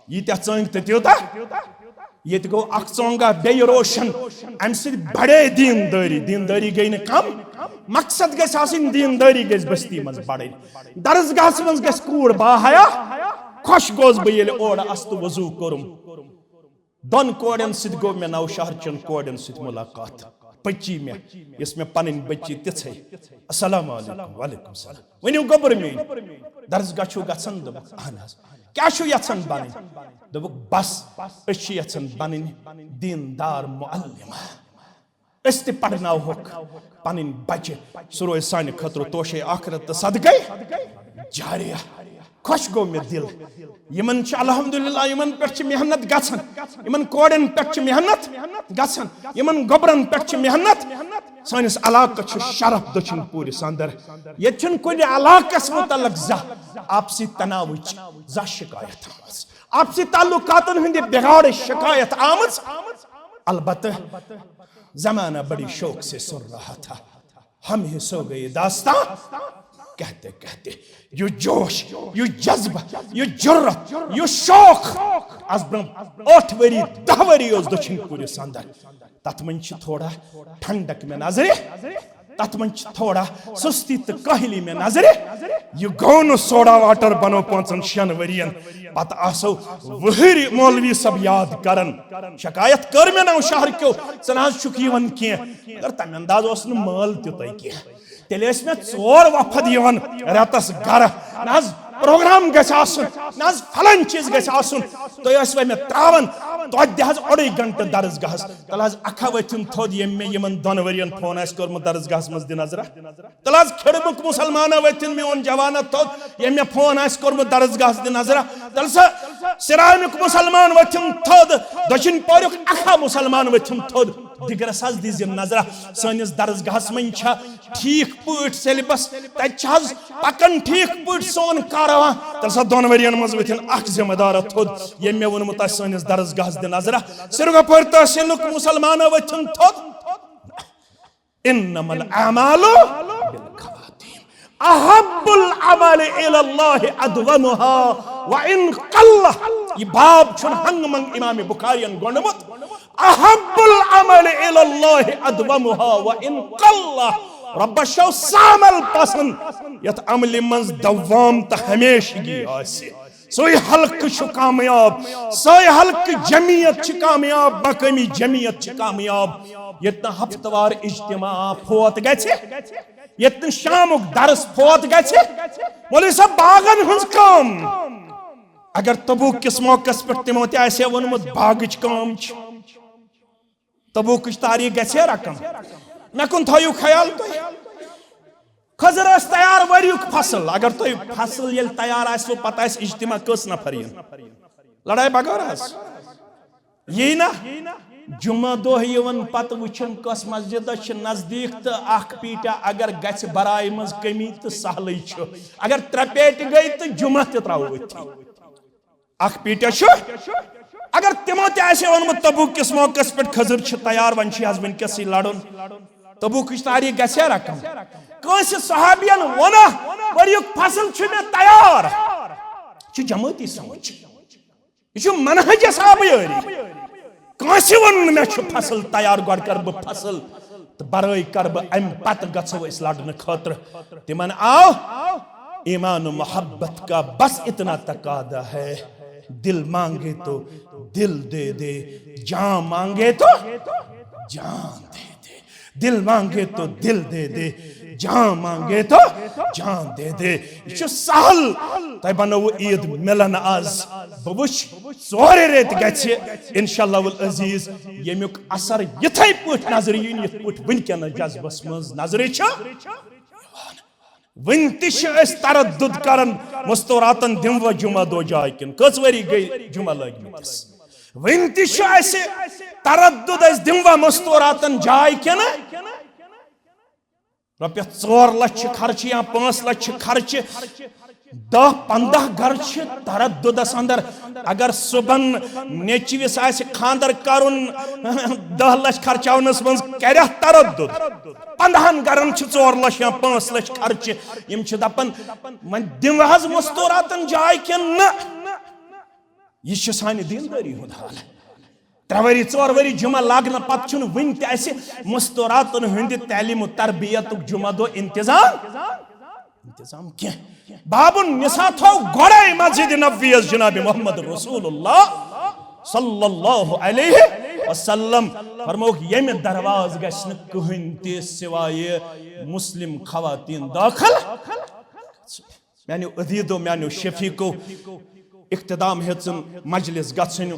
ییٖتیٛاہ ژٲنٛگۍ تہٕ تیوٗتاہ۔ ییٚتہِ گوٚو اکھ ژونٛگا بیٚیہِ روشن۔ امہِ سۭتۍ بڑے دیٖندٲری، دیٖندٲری گٔے نہٕ کم۔ مقصد گژھِ آسٕنۍ، دیٖندٲری گژھِ بستی منٛز بڑٕنۍ۔ درسگاہس منٛز گژھِ کوٗر باحیا۔ خۄش گوس بہٕ ییٚلہِ اورٕ استہٕ وضوٗ کوٚرُم۔ دۄن کورٮ۪ن سۭتۍ گوٚو مےٚ نوشہر چٮ۪ن کورٮ۪ن سۭتۍ ملاقات۔ بچی مےٚ، یۄس مےٚ پنٕنۍ بچی تِژھے۔ السلام علیکم، وعلیکم السلام۔ ؤنِو گوٚبُر میٲنۍ، درسگاہ چھُو گژھان؟ دوٚپُکھ، اہن حظ۔ کیٛاہ چھُو یژھان بنٕنۍ؟ دوٚپُکھ، بس، أسۍ چھِ یژھان بنٕنۍ دیٖندار معلمہ۔ أسۍ تہِ پرناوہوکھ پنٕنۍ بچہِ، سُہ روزِ سانہِ خٲطرٕ توشے آخرت تہٕ صدقے جاریہ۔ خۄش گوٚو مےٚ دِل۔ یِمن چھِ الحمدللہ، یِمن پٮ۪ٹھ چھِ محنت گژھان، یِمن کورٮ۪ن پٮ۪ٹھ چھِ محنت گژھان، یِمن گوٚبرن پٮ۪ٹھ چھِ محنت۔ سٲنِس علاقس چھُ شرف دٔچھِنۍ پوٗرِس اندر۔ ییٚتہِ چھُنہٕ کُنہِ علاقس متعلق زانٛہہ آپسی تناوٕچ زانٛہہ شکایت آمٕژ، آپسی تعلقاتن ہٕنٛدِ بگاڑٕچ شکایت آمٕژ۔ البتہ زمانہ بڑی شوق سے سن رہا تھا، ہم ہی سو گئے داستان کہتے کہتے۔ یہِ جوش، یہِ جذبہٕ، یہِ جرت، یہِ شوق، از برونٛہہ ٲٹھ ؤری، دَہ ؤری اوس دٔچھِنۍ پوٗرِس اندر۔ تتھ منٛز چھِ تھوڑا ٹھنڈک مےٚ نظرِ، تتھ منٛز چھِ تھوڑا سستی تہٕ کاہلی مےٚ نظرِ۔ یہِ گوٚو نہٕ سوڈا واٹر بنو پانٛژن شٮ۪ن ؤرین۔ پتہٕ آسو وٕہٕرۍ مولوی صٲب یاد کران۔ شکایت کٔر مےٚ نوشہر کیو، ژٕ نہ حظ چھُکھ یِوان کینٛہہ۔ مگر تمہِ انداز اوس نہٕ مٲل تیُتُے کینٛہہ۔ تیٚلہِ ٲسۍ مےٚ ژور وفد یِوان رٮ۪تس گرٕ، نہ حظ پروگرام گژھِ آسُن، نہ حظ فلٲنۍ چیٖز گژھِ آسُن۔ تُہۍ ٲسۍ وۄنۍ مےٚ ترٛاوان توتہِ دِ حظ اوٚڑُے گنٹہٕ درسگاہس۔ تیٚلہِ حظ اکھا ؤتھِم تھوٚد ییٚمۍ مےٚ یِمن دۄن ؤرین فون آسہِ کوٚرمُت، درسگاہس منٛز دِ نظرہ۔ تیٚلہِ حظ کھِرمُک مُسلمانا ؤتھِن میون جوانا تھوٚد، ییٚمۍ مےٚ فون آسہِ کوٚرمُت درسگاہس دِ نظرہ۔ تیٚلہِ سا سِرامُک مُسلمان ؤتھِن تھوٚد، دٔچھِنۍ پوریُک اکھا مُسلمان ؤتھِن تھوٚد۔ دِگرس حظ دِژ یِم نظرہ، سٲنِس درسگاہس منٛز چھا ٹھیٖک پٲٹھۍ سیلبس، تتہِ چھِ حظ پکان ٹھیٖک پٲٹھۍ سون کارواں؟ تیٚلہِ سا دۄن ؤرین منٛز ؤتھِن اکھ ذمہٕ دارا تھوٚد، ییٚمۍ مےٚ ووٚنمُت آسہِ سٲنِس درسگاہس دِ نظرہ۔ سرگوپور تحصیلُک مُسلمانا ؤتھِن تھوٚد۔ انما الاعمال بالخواتیم۔ احب العمل الی اللہ ادومها وان قل۔ یہِ باب چھُنہٕ ہنگہٕ منگہٕ امام بخارین گۄنڈمُت۔ احب العمل الی اللہ ادومها وان قل۔ رۄبس چھُ سُہ عمل پسند یتھ عملہِ منٛز دوام تہٕ ہمیشگی آسہِ۔ سُے حلقہٕ چھُ کامیاب، سۄے حلقہٕ جمعیت چھِ کامیاب، مقٲمی جمعیت چھِ کامیاب۔ ییٚتہِ نہٕ ہفتہٕ وار اجتماع فوت گژھِ، ییٚتہِ نہٕ شامُک درس فوت گژھِ۔ مولوی صٲب، باغن ہٕنٛز کٲم، اگر تبوک کِس موقعس پٮ۪ٹھ تِمو تہِ آسہِ ہے ووٚنمُت، باغٕچ کٲم چھِ، تبوکٕچ تاریخ گژھِ ہے رقم۔ مےٚ کُن تھٲیِو خیال تُہۍ۔ خضر ٲسۍ تیار ؤریُک فصل۔ اگر تۄہہِ فصل ییٚلہِ تیار آسہِ، پتہٕ آسہِ اجتماع کٔژ نفر یِن؟ لڑایہِ بغٲر حظ۔ یی نہ؟ جمعہ دۄہ یِوان پتہٕ وٕچھان کۄس مسجد چھِ نزدیٖک تہٕ اکھ پیٹا اگر گژھِ برایہِ منٛز کمی تہٕ سہلٕے چھُ۔ اگر ترٛےٚ پیٹہِ گٔے تہٕ جمعہ تہِ ترٛاوو أتھی۔ اکھ پیٹا چھُ۔ اگر تِمو تہِ آسہِ ہے ووٚنمُت تبوک کِس موقعس پٮ۪ٹھ خضر چھِ تیار، وۄنۍ چھِ حظ وٕنکیٚسٕے لڑُن، تبوکٕچ تاریخ گژھِ ہے رقم۔ کٲنٛسہِ صحابین ووٚنا، ؤریُک فصل چھُ مےٚ تیار۔ یہِ چھُ جمٲعتی سونچ، یہِ چھُ منہج اصحاب یٲری۔ کٲنٛسہِ ووٚن نہٕ مےٚ چھُ فصل تیار، گۄڈٕ کَرٕ بہٕ فصل تہٕ برٲے کَرٕ بہٕ، اَمہِ پتہٕ گژھو أسۍ لڑنہٕ خٲطرٕ۔ تِمن آو ایمان و محبت کا بس اتنا تقاضا ہے، دل مانگے تو دل دے دے، جان مانگے تو جان دے دے۔ دل مانگے تو دل دے دے، جان مانگے تو جان دے دے۔ یہِ چھُ سہل۔ تۄہہِ بنٲوٕ عید ملن آز۔ بہٕ وٕچھ، ژورِ رٮ۪تۍ گژھِ انشاءاللہ العزیز ییٚمیُک اثر یِتھے پٲٹھۍ نظرِ یِن، یِتھ پٲٹھۍ وٕنکیٚنس جذبس منٛز نظرِ چھُ۔ وٕنہِ تہِ چھِ أسۍ تردد کران، مستوراتن دِموا جمعہ دۄہ جاے کِنہٕ؟ کٔژ ؤری گٔے جمعہ لٲگمٕتِس؟ وٕنہِ تہِ چھُ اَسہِ تردد، أسۍ دِموا مستوراتن جاے کِنہٕ؟ رۄپیَس ژور لچھ چھِ خرچہِ یا پانٛژھ لچھ چھِ خرچہِ، دَہ پنٛداہ گرٕ چھِ ترددس اندر۔ اگر صُبحن نیٚچوِس آسہِ خانٛدر کرُن، دَہ لچھ خرچاونس منٛز کرِ اَتھ تردد۔ پنٛداہن گرن چھِ ژور لچھ یا پانٛژھ لچھ خرچہِ۔ یِم چھِ دپان، وۄنۍ دِمہٕ حظ مستوراتن جاے کِنہٕ نہ؟ یہِ چھِ سانہِ دیندٲری ہُنٛد حال۔ ترٛےٚ ؤری، ژور ؤری جمعہ لاگنہٕ پتہٕ چھُنہٕ وٕنہِ تہِ اَسہِ مستوراتن ہٕنٛدِ تعلیم و تربیتُک جمعہ دۄہ انتظام، انتظام کینٛہہ۔ باب النساء تھوٚو گۄڈے مسجد نبوی یس جناب محمد رسول اللہ صلی اللہ علیہ وسلم۔ فرمووُکھ، ییٚمہِ دروازٕ گژھِ نہٕ کٕہٕنۍ تہِ سوائے مسلم خواتین دٲخل۔ میانیو عزیزو، میانیو شفیقو، اختتام ہیژن مجلس گژھن۔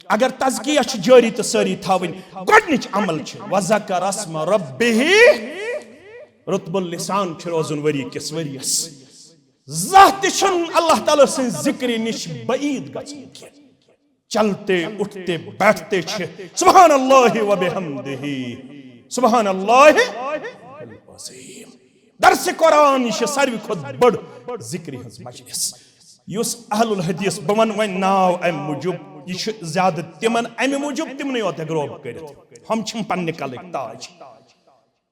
اگر تزکیہ چھُ جٲری تہٕ سٲری تھاوٕنۍ، گۄڈنِچ عمل چھِ وذکر اسم ربہ، رطب اللسان چھُ روزُن ؤری کِس ؤریس۔ زانٛہہ تہِ چھُنہٕ اللہ تعالیٰ سٕنٛز ذکرِ نِش بعید گژھُن کینٛہہ۔ چلتے اٹھتے بیٹھتے چھِ سبحان اللہ و بحمدہ، سبحان اللہ العظیم۔ درس قرآن، یہِ چھِ ساروی کھۄتہٕ بٔڑ ذکرِ ہٕنٛز مجلس۔ یُس اہل الحدیث، بہٕ وَنہٕ وۄنۍ ناو اَمہِ موٗجوٗب، یہِ چھُ زیادٕ تِمن اَمہِ موٗجوٗب تِمنٕے یوت اگروب کٔرِتھ، ہم چھِم پننہِ کلٕکۍ تاج۔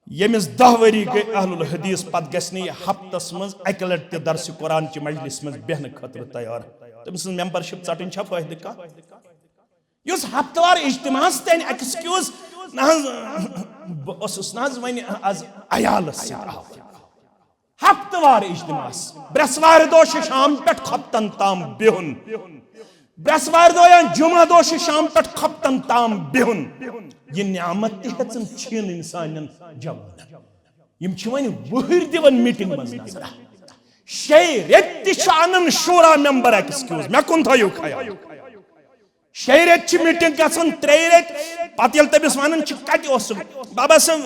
ییٚمِس دَہ ؤری گٔے اہل الحدیث، پتہٕ گژھِ نہٕ یہِ ہفتس منٛز اکہِ لٹہِ تہِ درس قرآن چہِ مجلس منٛز بیہنہٕ خٲطرٕ تیار۔ تٔمۍ سٕنٛز ممبرشپ ژٹٕنۍ چھا فٲیدٕ کانٛہہ؟ یُس ہفتہٕ وار اجتماعس تہِ انہِ ایکسکیوز، نہ حظ، بہٕ اوسُس نہ حظ وۄنۍ از عیالس سۭتۍ آوُر۔ ہفتہٕ وار اجتماعس، برٛٮ۪سوارِ دۄہ چھُ شام پٮ۪ٹھ خۄفتن تام بِہُن، برٛٮ۪سوارِ دۄہ یا جمعہ دۄہ چھُ شام پٮ۪ٹھ خۄفتن تام بِہُن۔ یہِ نعمت تہِ ہیژن چھینٕنۍ سانٮ۪ن جوانن۔ یِم چھِ وۄنۍ وٕہٕرۍ دِوان میٹنگ منٛز نظرہ۔ شیٚیہِ رٮ۪تۍ تہِ چھِ انان شورا ممبر ایکسکیوز، مےٚ کُن تھٲیِو خیال۔ شیٚیہِ رٮ۪تۍ چھِ میٹنگ گژھان، ترٛیٚیہِ رٮ۪تۍ پتہٕ ییٚلہِ تٔمِس ونان چھِ، کتہِ اوسُکھ بابا صٲب؟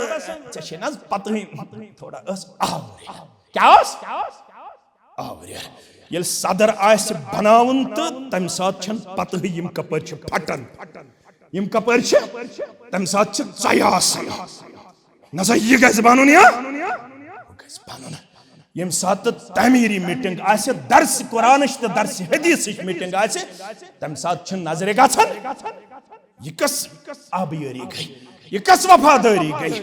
ژےٚ چھے نہ حظ پتہٕے، تھوڑا ٲس آوریر۔ کیٛاہ اوس؟ آوریر۔ ییٚلہِ صدر آسہِ بناوُن تہٕ تمہِ ساتہٕ چھنہٕ پتہٕے یِم کپٲرۍ چھِ پھٹان، یِم کپٲرۍ چھِ، تمہِ ساتہٕ چھِ ژۄیہِ آسان۔ نہ سا، یہِ گژھِ بنُن یا ہُہ گژھِ بنُن۔ ییٚمہِ ساتہٕ تعمیٖری میٹنگ آسہِ، درس قرآنٕچ تہٕ درس حدیثٕچ میٹنگ آسہِ، تمہِ ساتہٕ چھِ نظرِ گژھان، یہِ کس آبیٲری گٔے، یہِ کس وفادٲری گٔے۔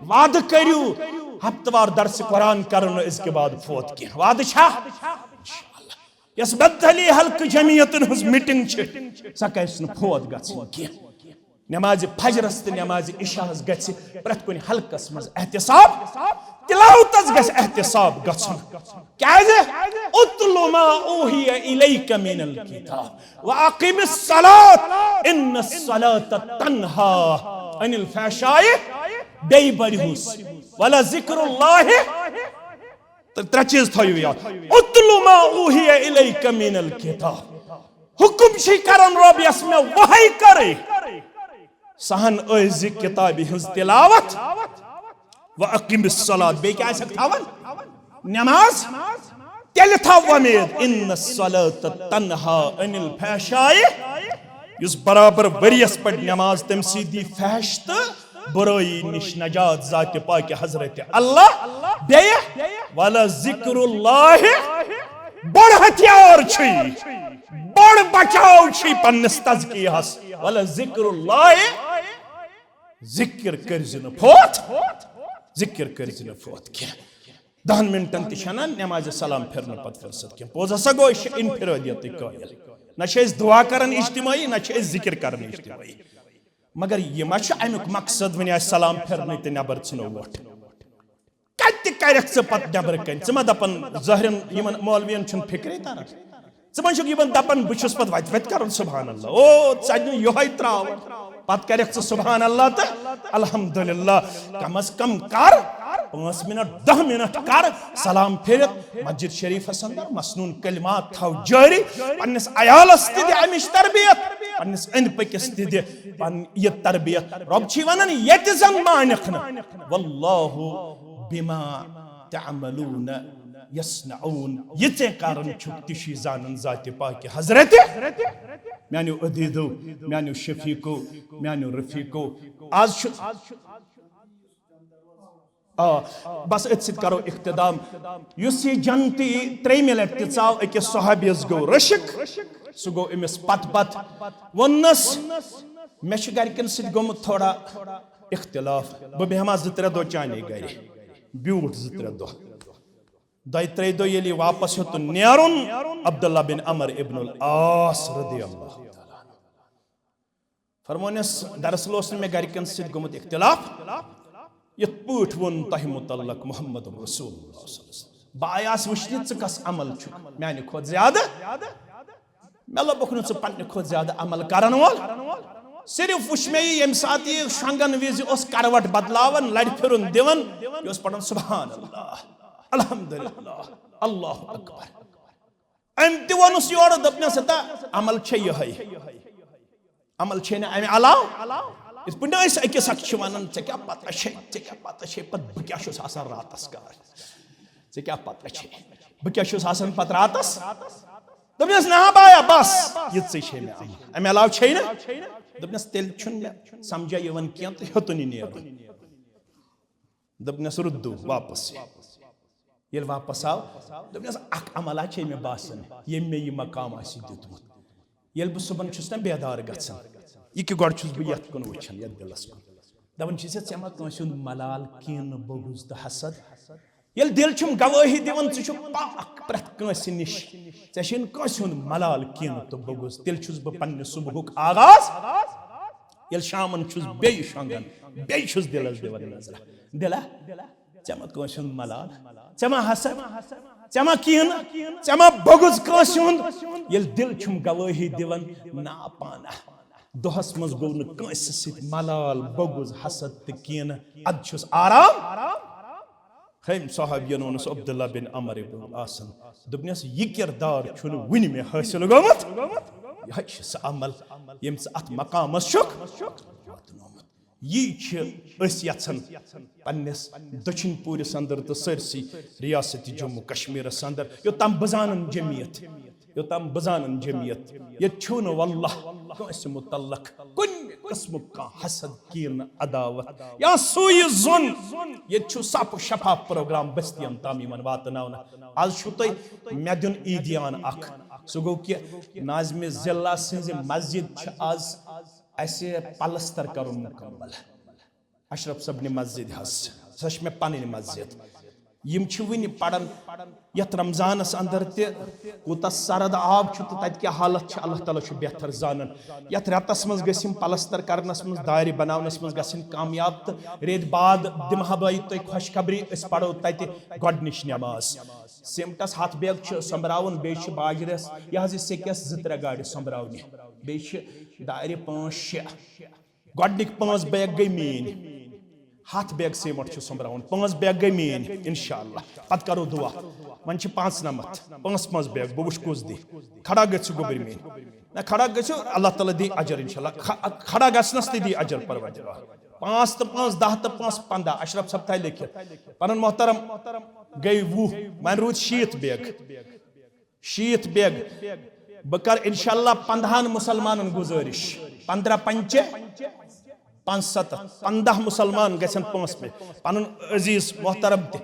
وعدٕ کٔرِو، ہفتہٕ وار درس قرآن کرو نہٕ أزکہِ بعد فوت کینٛہہ۔ وعدٕ چھا؟ یۄس بدتلی حلقہٕ جمعیتن ہٕنٛز میٹنگ چھِ، سۄ گژھِ نہٕ فوت گژھٕنۍ کینٛہہ۔ نمازِ فجرس تہٕ نمازِ عشاءس گژھِ پرٛٮ۪تھ کُنہِ حلقس منٛز احتساب، تلاوتس گژھِ احتساب گژھُن۔ کیازِ؟ اتل ما اوحی الیک من الکتاب واقم الصلاۃ ان الصلاۃ تنہی عن الفحشاء، بیٚیہِ پٔرِہُس، ولذکر اللہ، تہٕ ترٛےٚ چیٖز تھٲیِو یاد۔ اتل ما اوحی الیک من الکتاب۔ حکم چھِ کران رۄب یۄس مےٚ وحی کٔرٕے۔ سۄ ہن ٲسۍ زِ کتابہِ ہٕنٛز تلاوت۔ و اقم الصلاۃ۔ بیٚیہِ کیٛاہ آسٮ۪کھ تھاوان؟ نماز، تیٚلہِ تھاو وۄمید، ان الصلاۃ تنہا عن الفحشاء، یُس برابر ؤریَس پٮ۪ٹھ نماز، تٔمۍ سۭتۍ دی فحش تہٕ برٲیی نِش نجات ذاتِ پاکِ حضرت اللہ۔ بیٚیہِ، ولذکر اللہ، بوٚڑ ہتھیار چھُ یہِ، بوٚڑ بچاو چھُ یہِ پننِس تزکیہس۔ ولذکر اللہ، ذکر کٔرزِ نہٕ فوت، ذکر کٔرزِ نہٕ فوت کینٛہہ۔ دہن منٹن تہِ چھنہٕ نمازِ سلام پھرنہٕ پتہٕ فرصت کینٛہہ۔ پوٚز ہسا گوٚو، أسۍ چھِ انفرادیتٕکۍ قٲیل۔ نہ چھِ أسۍ دعا کران اجتماعی، نہ چھِ أسۍ ذکر کران اجتماعی۔ مگر یہِ ما چھُ امیُک مقصد، وۄنۍ آسہِ سلام پھرنٕے تہٕ نٮ۪بر ژھٕنو ووٹ؟ کتہِ کرکھ ژٕ پتہٕ نٮ۪برٕ کنہِ؟ ژٕ ما دپان ظٲہرن یِمن مولوین چھُنہٕ فکرے تران؟ ژٕ ما چھُکھ یِمن دپان، بہٕ چھُس پتہٕ وتہِ وتہِ کران سبحان اللہ؟ او، ژےٚ دیُن یِہوٚے تراوان۔ پتہٕ کرکھ ژٕ سبحان اللہ تہٕ الحمدللہ۔ کم از کم کر پانٛژھ منٹ، دہ منٹ کر سلام پھیرِتھ مسجد شریفس اندر مسنون کلمات تھاو جٲری۔ پننِس عیالس تہِ دِ امِچ تربیت، پننِس أنٛدۍ پٔکِس تہِ دِ پن-، یہِ تربیت۔ رۄب چھُے ونان، ییٚتہِ زن مانکھ نہٕ، واللہ بما تعملون یصنعون، یہِ ژےٚ کران چھُکھ تہِ چھُے زانان ذاتِ پاکِ حضرت۔ میانیو عزیزو، میانیو شفیقو، میانیو رفیقو، آز چھُ، آ، بس أتھۍ سۭتۍ کرو اختتام۔ یُس یہِ جنتی ترٛیٚیِمہِ لٹہِ تہِ ژاو، أکِس صحابیس گوٚو رشک، سُہ گوٚو أمِس پتہٕ پتہٕ۔ ووٚننس، مےٚ چھُ گرِکٮ۪ن سۭتۍ گوٚمُت تھوڑا اختلاف، بہٕ بیٚہمہٕ ہا زٕ ترٛےٚ دۄہ چانے گرِ۔ بیوٗٹھ زٕ ترٛےٚ دۄہ۔ دۄیہِ ترٛیٚیہِ دۄہ ییٚلہِ یہِ واپس ہیوٚتُن نیرُن، عبداللہ بن عمر ابن العاص رضی اللہ تعالیٰ عنہ۔ فرمونس، دراصل اوس نہٕ مےٚ گرِکٮ۪ن سۭتۍ گوٚمُت اختلاف، یِتھ پٲٹھۍ ووٚن تۄہہِ متعلق محمد رسول اللہ صلی اللہ علیہ وسلم۔ بہٕ آیاس وٕچھنہِ ژٕ کس عمل چھُکھ میانہِ کھۄتہٕ زیادٕ۔ مےٚ لوٚبُکھ نہٕ ژٕ پننہِ کھۄتہٕ زیادٕ عمل کرن وول۔ صرف وٕچھ مےٚ یہِ ییٚمہِ ساتہٕ یہِ شۄنٛگن وِزِ اوس کروٹ بدلاوان، لرِ پھِرُن دِوان، یہِ اوس پران سبحان اللہ، الحمدللہ، اللہ اکبر۔ أمۍ تہِ ووٚنُس یورٕ، دوٚپنس، ہتا عمل چھےٚ یِہوٚے، عمل چھے نہٕ امہِ علاوٕ۔ یِتھ پٲٹھۍ نہٕ أسۍ أکِس اکھ چھِ ونان، ژےٚ کیٛاہ پتہ چھے، ژےٚ کیٛاہ پتہ چھے پتہٕ بہٕ کیٛاہ چھُس آسان راتس کران، ژےٚ کیٛاہ پتہ چھے بہٕ کیٛاہ چھُس آسان پتہٕ راتس۔ دوٚپنس، نہ بایا، بس یِژٕے چھے مےٚ عمل، امہِ علاوٕ چھے نہٕ۔ دوٚپنس، تیٚلہِ چھُنہٕ مےٚ سمجھا یِوان کینٛہہ تہٕ ہیوٚتُن یہِ نیرُن۔ دوٚپنس، ردو واپس۔ ییٚلہِ واپس آو، دوٚپنس، اکھ عملہ چھے مےٚ باسان، ییٚمۍ مےٚ یہِ مقام آسہِ دیُتمُت۔ ییٚلہِ بہٕ صُبحن چھُس نہ بیدار گژھان، یہِ کہِ گۄڈٕ چھُس بہٕ یتھ کُن وٕچھان، یتھ دِلس کُن۔ دپان چھُس، ژےٚ ما کٲنٛسہِ ہُنٛد ملال، کینہٕ، بغض تہٕ حسد؟ ییٚلہِ دِل چھُم گوٲہی دِوان، ژٕ چھُکھ پاک پرٛٮ۪تھ کٲنٛسہِ نِش، ژےٚ چھے نہٕ کٲنٛسہِ ہُنٛد ملال، کینہٕ تہٕ بغض، تیٚلہِ چھُس بہٕ پننہِ صبحُک آغاز۔ ییٚلہِ شامن چھُس بیٚیہِ شۄنٛگان، بیٚیہِ چھُس دِلس دِوان نظرہ، دِلا، ژےٚ ما کٲنٛسہِ ہُنٛد ملال؟ ژےٚ ما حسد؟ ژےٚ ما کینہٕ؟ ژےٚ ما بغض کٲنٛسہِ ہُنٛد؟ ییٚلہِ دِل چھُم گوٲہی دِوان، نا پانہ، دۄہس منٛز گوٚو نہٕ کٲنٛسہِ سۭتۍ ملال، بغض، حسد تہٕ کینہٕ، ادٕ چھُس آرام۔ ہیٚمۍ صحابین ووٚنُس، عبداللہ بن عمر ابن العاصن، دوٚپنس، یہِ کردار چھُنہٕ وُنہِ مےٚ حٲصِل گوٚمُت۔ یہِ حظ چھُ سُہ عمل، ییٚمۍ ژٕ اتھ مقامس چھُکھ واتنومُت۔ یی چھِ أسۍ یژھان پننِس دٔچھِنۍ پوٗرِس اندر تہٕ سٲرسٕے ریاست جموں کشمیرس اندر، یوٚتام بہٕ زانن جمعیت، یوٚتام بہٕ زانن جمعیت، ییٚتہِ چھُو نہٕ واللہ کٲنٛسہِ متعلق کُنہِ قٕسمُک کانٛہہ حسد، کینہٕ، عداوت یا سوٗیہِ زوٚن۔ ییٚتہِ چھُ صاف و شفاف پروگرام بستین تام یِوان واتناونہٕ۔ از چھُو تۄہہِ مےٚ دیُن عیٖدیان اکھ، سُہ گوٚو کہِ ناظمِ ضلع سٕنٛزِ مسجد چھِ از اسہِ پلستر کرُن مکمل۔ اشرف صٲبنہِ مسجد حظ، سۄ چھِ مےٚ پنٕنۍ مسجد۔ یِم چھِ وٕنہِ پران یتھ رمضانس اندر تہِ، کوٗتاہ سرد آب چھُ تہٕ تتہِ کیٛاہ حالت چھِ، اللہ تعالیٰ چھُ بہتر زانان۔ یتھ رٮ۪تس منٛز گٔژھۍ یِم پلستر کرنس منٛز، دارِ بناونس منٛز گژھٕنۍ کامیاب، تہٕ ریٚتۍ بعد دِمہٕ ہا بہٕ تۄہہِ خوشخبری، أسۍ پرو تتہِ گۄڈٕنِچ نماز۔ سیمٹس ہتھ بیگ چھُ سۄمبراوُن، بیٚیہِ چھِ باجرس یہِ حظ یہِ سیٚکٮ۪س زٕ ترٛےٚ گاڑِ سۄمبراونہِ، بیٚیہِ چھِ دارِ پانٛژھ شےٚ۔ گۄڈٕنِکۍ پانٛژھ بیگ گٔے میٛٲنۍ۔ ہتھ بیگ سیمٹ چھُ سۄمبراوُن، پانٛژھ بیگ گٔے میٛٲنۍ، انشاءاللہ۔ پتہٕ کرو دعا۔ وۄنۍ چھِ پانٛژنمتھ، پانٛژھ پانٛژھ بیگ، بہٕ وٕچھِ کُس دِ۔ کھڑا گٔژھِو گوٚبرۍ میٛٲنۍ۔ نہ، کھڑا گٔژھِو، اللہ تعالیٰ دی اجر انشاءاللہ۔ کھ-، کھڑا گژھنس تہِ دی اجر پروردگار۔ پانٛژھ تہٕ پانٛژھ، دَہ تہٕ پانٛژھ، پنٛداہ۔ اشرف صٲب تھایہِ لیکھِتھ۔ پنُن محترم گٔے وُہ، وۄنۍ روٗد شیٖتھ بیگ۔ شیٖتھ بیگ۔ بہٕ کرٕ انشاءاللہ پنٛدہن مسلمانن گزٲرِش، پنٛداہ پنچے پانٛژھ ستتھ، پنٛداہ مسلمان گژھن پانٛژھ بیگ، پنُن عزیز محترم تہِ۔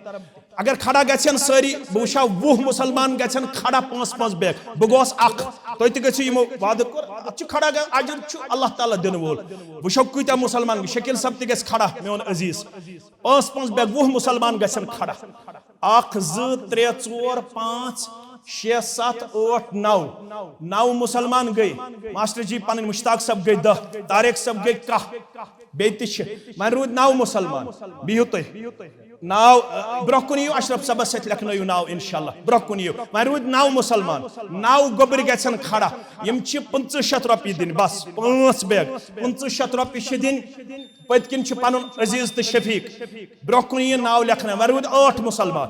اگر کھڑا گژھن سٲری، بہٕ وٕچھا وُہ مسلمان گژھن کھڑا پانٛژھ پانٛژھ بیگ، بہٕ گوس اکھ، تُہۍ تہِ گٔژھِو یِمو وعدٕ کوٚر، اتھ چھُ کھڑا گژھ-، اجر چھُ اللہ تعالیٰ دِنہٕ وول۔ وٕچھو کۭتیاہ مسلمان، شکیل صٲب تہِ گژھِ کھڑا، میون عزیز۔ پانٛژھ پانٛژھ بیگ، وُہ مسلمان گژھن کھڑا۔ اکھ، زٕ، ترٛےٚ، ژور، پانٛژھ، شےٚ، ستھ، ٲٹھ، نو۔ نو مسلمان گٔے۔ ماسٹر جی پنٕنۍ مشتاق صٲب گٔے دَہ، طارق صٲب گٔے کاہ۔ بیٚیہِ تہِ چھِ۔ وۄنۍ روٗدۍ نو مسلمان۔ بِہِو تُہۍ۔ ناو، برٛونٛہہ کُن یِیِو، اشرف صٲبس سۭتۍ لیکھنٲیِو ناو انشاءاللہ۔ برٛونٛہہ کُن یِیِو۔ وۄنۍ روٗدۍ نو مسلمان۔ نو گوٚبرۍ گژھن کھڑا۔ یِم چھِ پٕنٛژٕہ شیٚتھ رۄپیہِ دِنۍ، بس پانٛژھ بیگ۔ پٕنٛژٕہ شیٚتھ رۄپیہِ چھِ دِنۍ۔ پٔتۍ کِنۍ چھُ پنُن عزیز تہٕ شفیق۔ برٛونٛہہ کُن یِیِن ناو لیکھنہٕ۔ وۄنۍ روٗدۍ ٲٹھ مسلمان۔